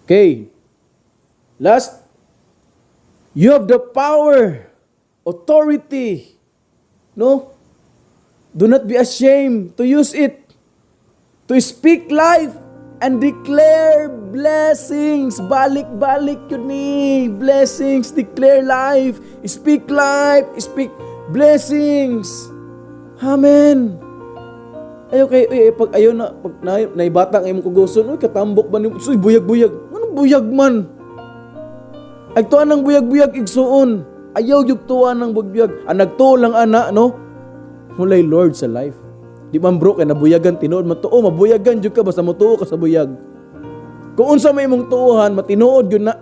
Speaker 2: Okay. Last, you have the power, authority. No? Do not be ashamed to use it. To speak life and declare blessings. Balik-balik yun ni. Blessings, declare life. Speak life, speak blessings. Amen. Ayo kay uy, pag ayo na pag na, naibata ang imong kuguson, uy, katambok ba nimo? Uy, buyag-buyag. Anong buyag man? Ay tuan ng buyag-buyag, igsuon. Ayaw gyud tuan ng buyag. Ang nagtuo lang ana, no? Hulay Lord sa life. Di man, bro, kay nabuyagan tinuod man tuo, mabuyagan jud ka basta motuo ka sa buyag. Kung unsa may imong tuohan, matinuod gyud na.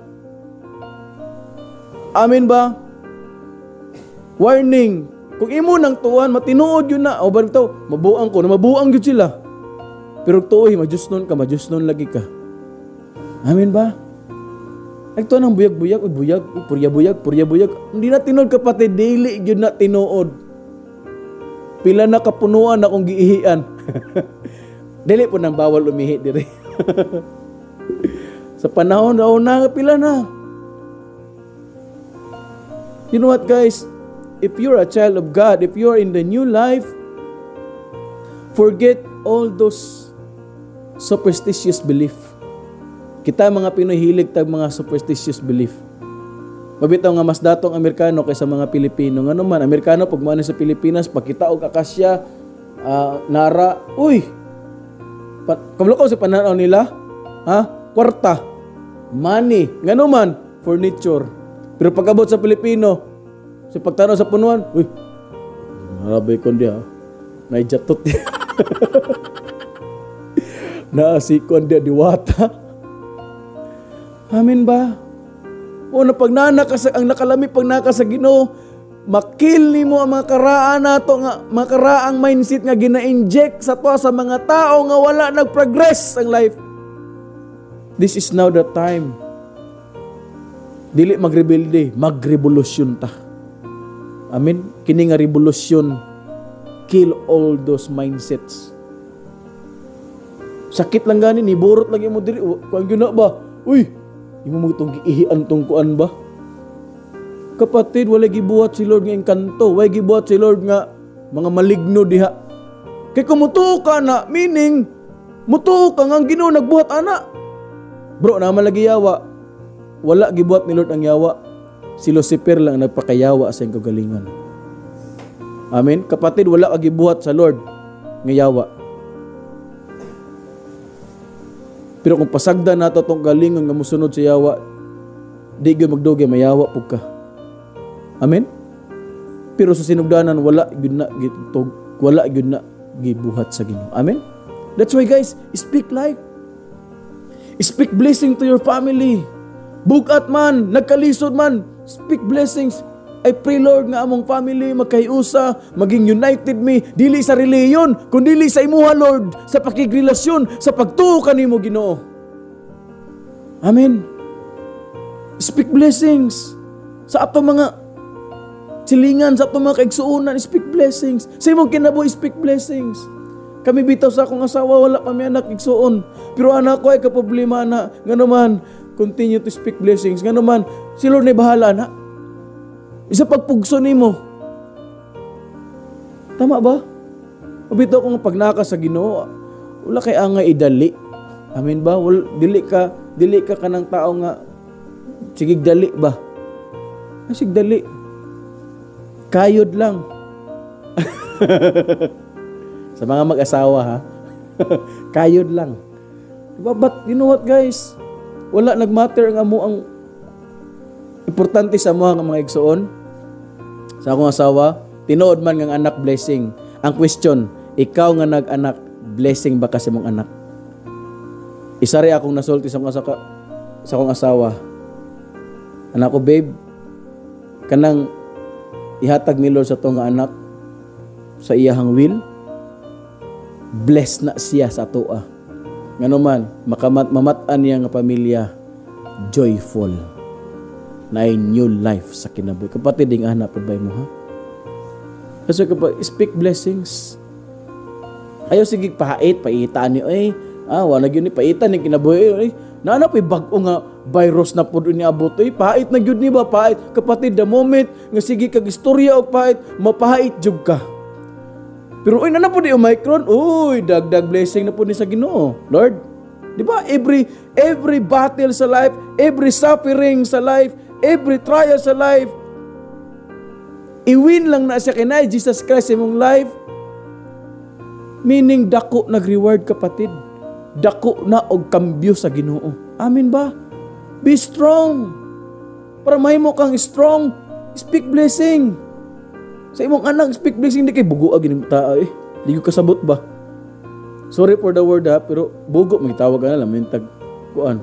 Speaker 2: Amen ba? Warning, kung imo nang tuohan, matinuod yun na. O ba to, mabuang ko, na mabuang gyud sila. Pero tuoy, majusnon ka, majusnon lagi ka. Amen ba? Ay to nang buyag-buyag, uy, buyag, uy, purya buyag, purya buyag. Hindi na tinuod, kapatid, dili gyud na tinuod. Pila na kapunuan akong giihian. Dili po nang bawal umihi diri. Sa panahon na una, pila na. You know what, guys? If you're a child of God, if you're in the new life, forget all those superstitious belief. Kita mga Pinoy, hilig tag mga superstitious belief. Mabitaw nga mas datong Amerikano kaysa mga Pilipino. Ngano man, Amerikano pag moana sa Pilipinas, pagkita og akasya, nara, uy! Kabalo ko sa pananaw nila? Ha? Kwarta. Money. Ngano man, furniture. Pero pag-abot sa Pilipino, sa pagtanaw sa punuan, uy, harabay ko diha. Naijatot diha. Naa si kuan diha, diwata. Amen ba? O na pag nana ka sa, ang nakalami pag naka sa Ginoo, ma-kill nimo ang mga karaan nato nga mga karaang mindset nga gina-inject sa to sa mga tao nga wala nag-progress ang life. This is now the time. Dili magrebelde, magrevolusyon ta. Amen. Kini nga revolusyon, kill all those mindsets. Sakit lang gani ni burot lagi mo diri, kuan gyud na ba? Uy, imo mo itong giihian tong kuan ba? Kapatid, wala gibuhat si Lord nga engkanto, wala gibuhat si Lord nga mga maligno diha. Kay kung mutuo ka na, meaning, mutuo ka nga ang Ginoo nagbuhat ana. Bro, naman lagi yawa. Wala gibuhat ni Lord ang yawa. Si Lucifer lang ang nagpakayawa sa iyang kagalingon. Amen? Kapatid, wala ka gibuhat sa Lord nga yawa. Pero kung pasagdan nato tong galingon nga musunod sa yawa, di gyud magdugay, mayawa pug ka. Amen? Pero sa sinugdanan, wala gyud na gitog, wala gyud na gibuhat sa Ginoo. Amen? That's why, guys, speak life. Speak blessing to your family. Bugat man, nagkalisod man, speak blessings. I pray, Lord, nga among family magkahiusa, maging united mi, dili sa reliyon, kundi sa imuha, Lord, sa pakigrelasyon, sa pagtuo kanimo, Ginoo. Amen. Speak blessings sa ato mga silingan, sa ato mga kaigsuonan, speak blessings. Sa imong kinabuhi, speak blessings. Kami bitaw sa akong asawa, wala pa mi anak, igsuon. Pero anak ko ay kaproblema na, nga naman, continue to speak blessings. Nga naman, si Lord na bahala na. Isa pagpugso nimo. Tama ba? Mabitaw ko nga pag naka sa Ginoo, wala kay angay idali. Amen ba? Wala, dili ka kanang tao nga sigig dali ba? Ay, sig dali. Kayod lang. Sa mga mag-asawa ha. Kayod lang. Diba? But you know what, guys? Wala nagmatter ang amo, ang importante sa mga mga igsuon sa akong asawa, tinuod man ng anak blessing. Ang question, ikaw nga nag-anak, blessing ba kasi mong anak? Isa rin akong nasulti sa akong asawa. Anak ko, babe, kanang ihatag ni Lord sa to nga anak sa iyahang will, bless na siya sa atoa. Ngano man, makamat mamat-an niya nga pamilya, joyful na new life sa kinabuhi. Kapatid, ding anak pud ba mo ha? Kasi kapag speak blessings, ayaw sige pahait, paitan ni, ay, wala gyud ni paitan ni kinabuhi, ay, naana pa'y bag-o nga virus na pud ni abot, ay, pahait na gyud ni ba, pahait. Kapatid, the moment nga sige kag istorya og pahait, mapahait jud ka. Pero uy, nana po di Omicron, uy, dagdag blessing na po ni sa Ginoo. Lord, di ba? Every battle sa life, every suffering sa life, every trial sa life, i-win lang na siya kinay Jesus Christ imong life. Meaning dako nag-reward, kapatid. Dako na og kambyo sa Ginoo. Amen ba? Be strong. Para mahimo kang strong, speak blessing. Sa imong anak, speak blessing. Di kay bugo gini ta eh. Di ko kasabot ba? Sorry for the word ha, pero bugo may tawag ka na lang tag kuan.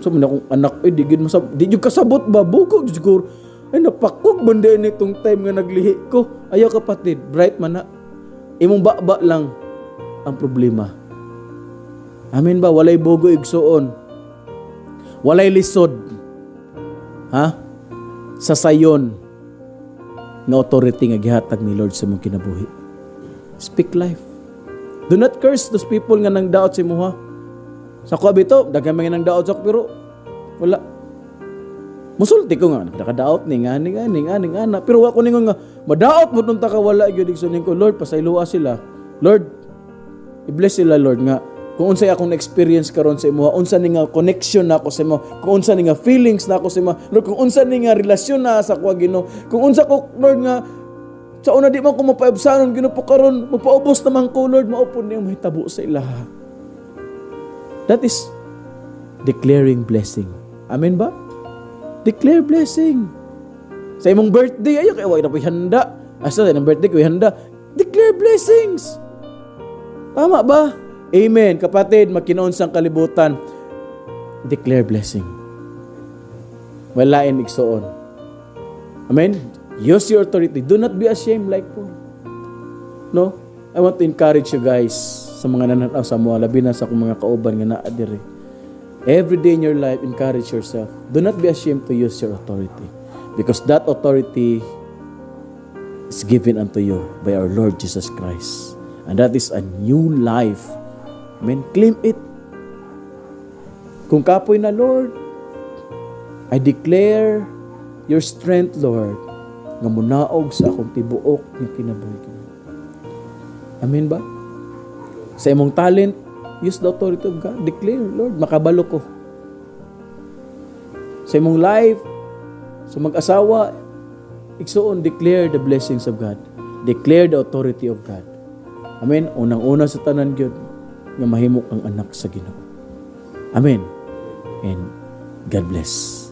Speaker 2: So man akong anak eh di gid masab di jud kasabot ba, bugo jud siguro. Ay, napakog banda nitong time nga naglihi ko. Ayaw, kapatid, bright man na. Imong baba lang ang problema. Amen ba? Walay bugo, igsuon. Walay lisod. Ha? Sa sayon nga authority nga gihatag ni Lord sa imong kinabuhi. Speak life. Do not curse those people nga nang daot sa imuha. Sa ko bito, daghan mga nang daot sa ako, pero wala. Musulti ko nga, nakadaot ni nga ni nga ni nga ni nga na. Pero wa ko ningon nga madaot mo ta ka, wala gyud, igsoon ko, "Lord, pasayloa sila. Lord, i-bless sila, Lord, nga kung unsay akong experience karon sa imo, unsa ni nga connection na ako sa imo, kung unsa ni nga feelings na ako sa imo, Lord, kung unsa ni nga relasyon na sa kuha, Ginoo, kung unsa ko, Lord, nga sa una di man ko mapaibsanon, Ginoo, po karon mapaubos naman ko, Lord, mao pud niyang mahitabo sa ilaha." That is declaring blessing. Amen ba? Declare blessing. Sa imong birthday, ayo kay wa na handa. Asa sa imong birthday ko handa. Declare blessings. Tama ba? Amen. Kapatid, makinoon sang kalibutan. Declare blessing. Walain, igsuon. Amen? Use your authority. Do not be ashamed like Paul. No? I want to encourage you guys sa mga nananaw sa mga, labi na sa akong mga kauban nga naa diri. Every day in your life, encourage yourself. Do not be ashamed to use your authority. Because that authority is given unto you by our Lord Jesus Christ. And that is a new life. Amen. Claim it. Kung kapoy na, "Lord, I declare your strength, Lord, nga munaog sa akong tibuok nga kinabuhi." Amen ba? Sa imong talent, use the authority of God. Declare, "Lord, makabalo ko." Sa imong life, sa mag-asawa, igsuon, declare the blessings of God. Declare the authority of God. Amen. Unang-una sa tanan gyud nga mahimo kang anak sa Ginoo. Amen. And God bless.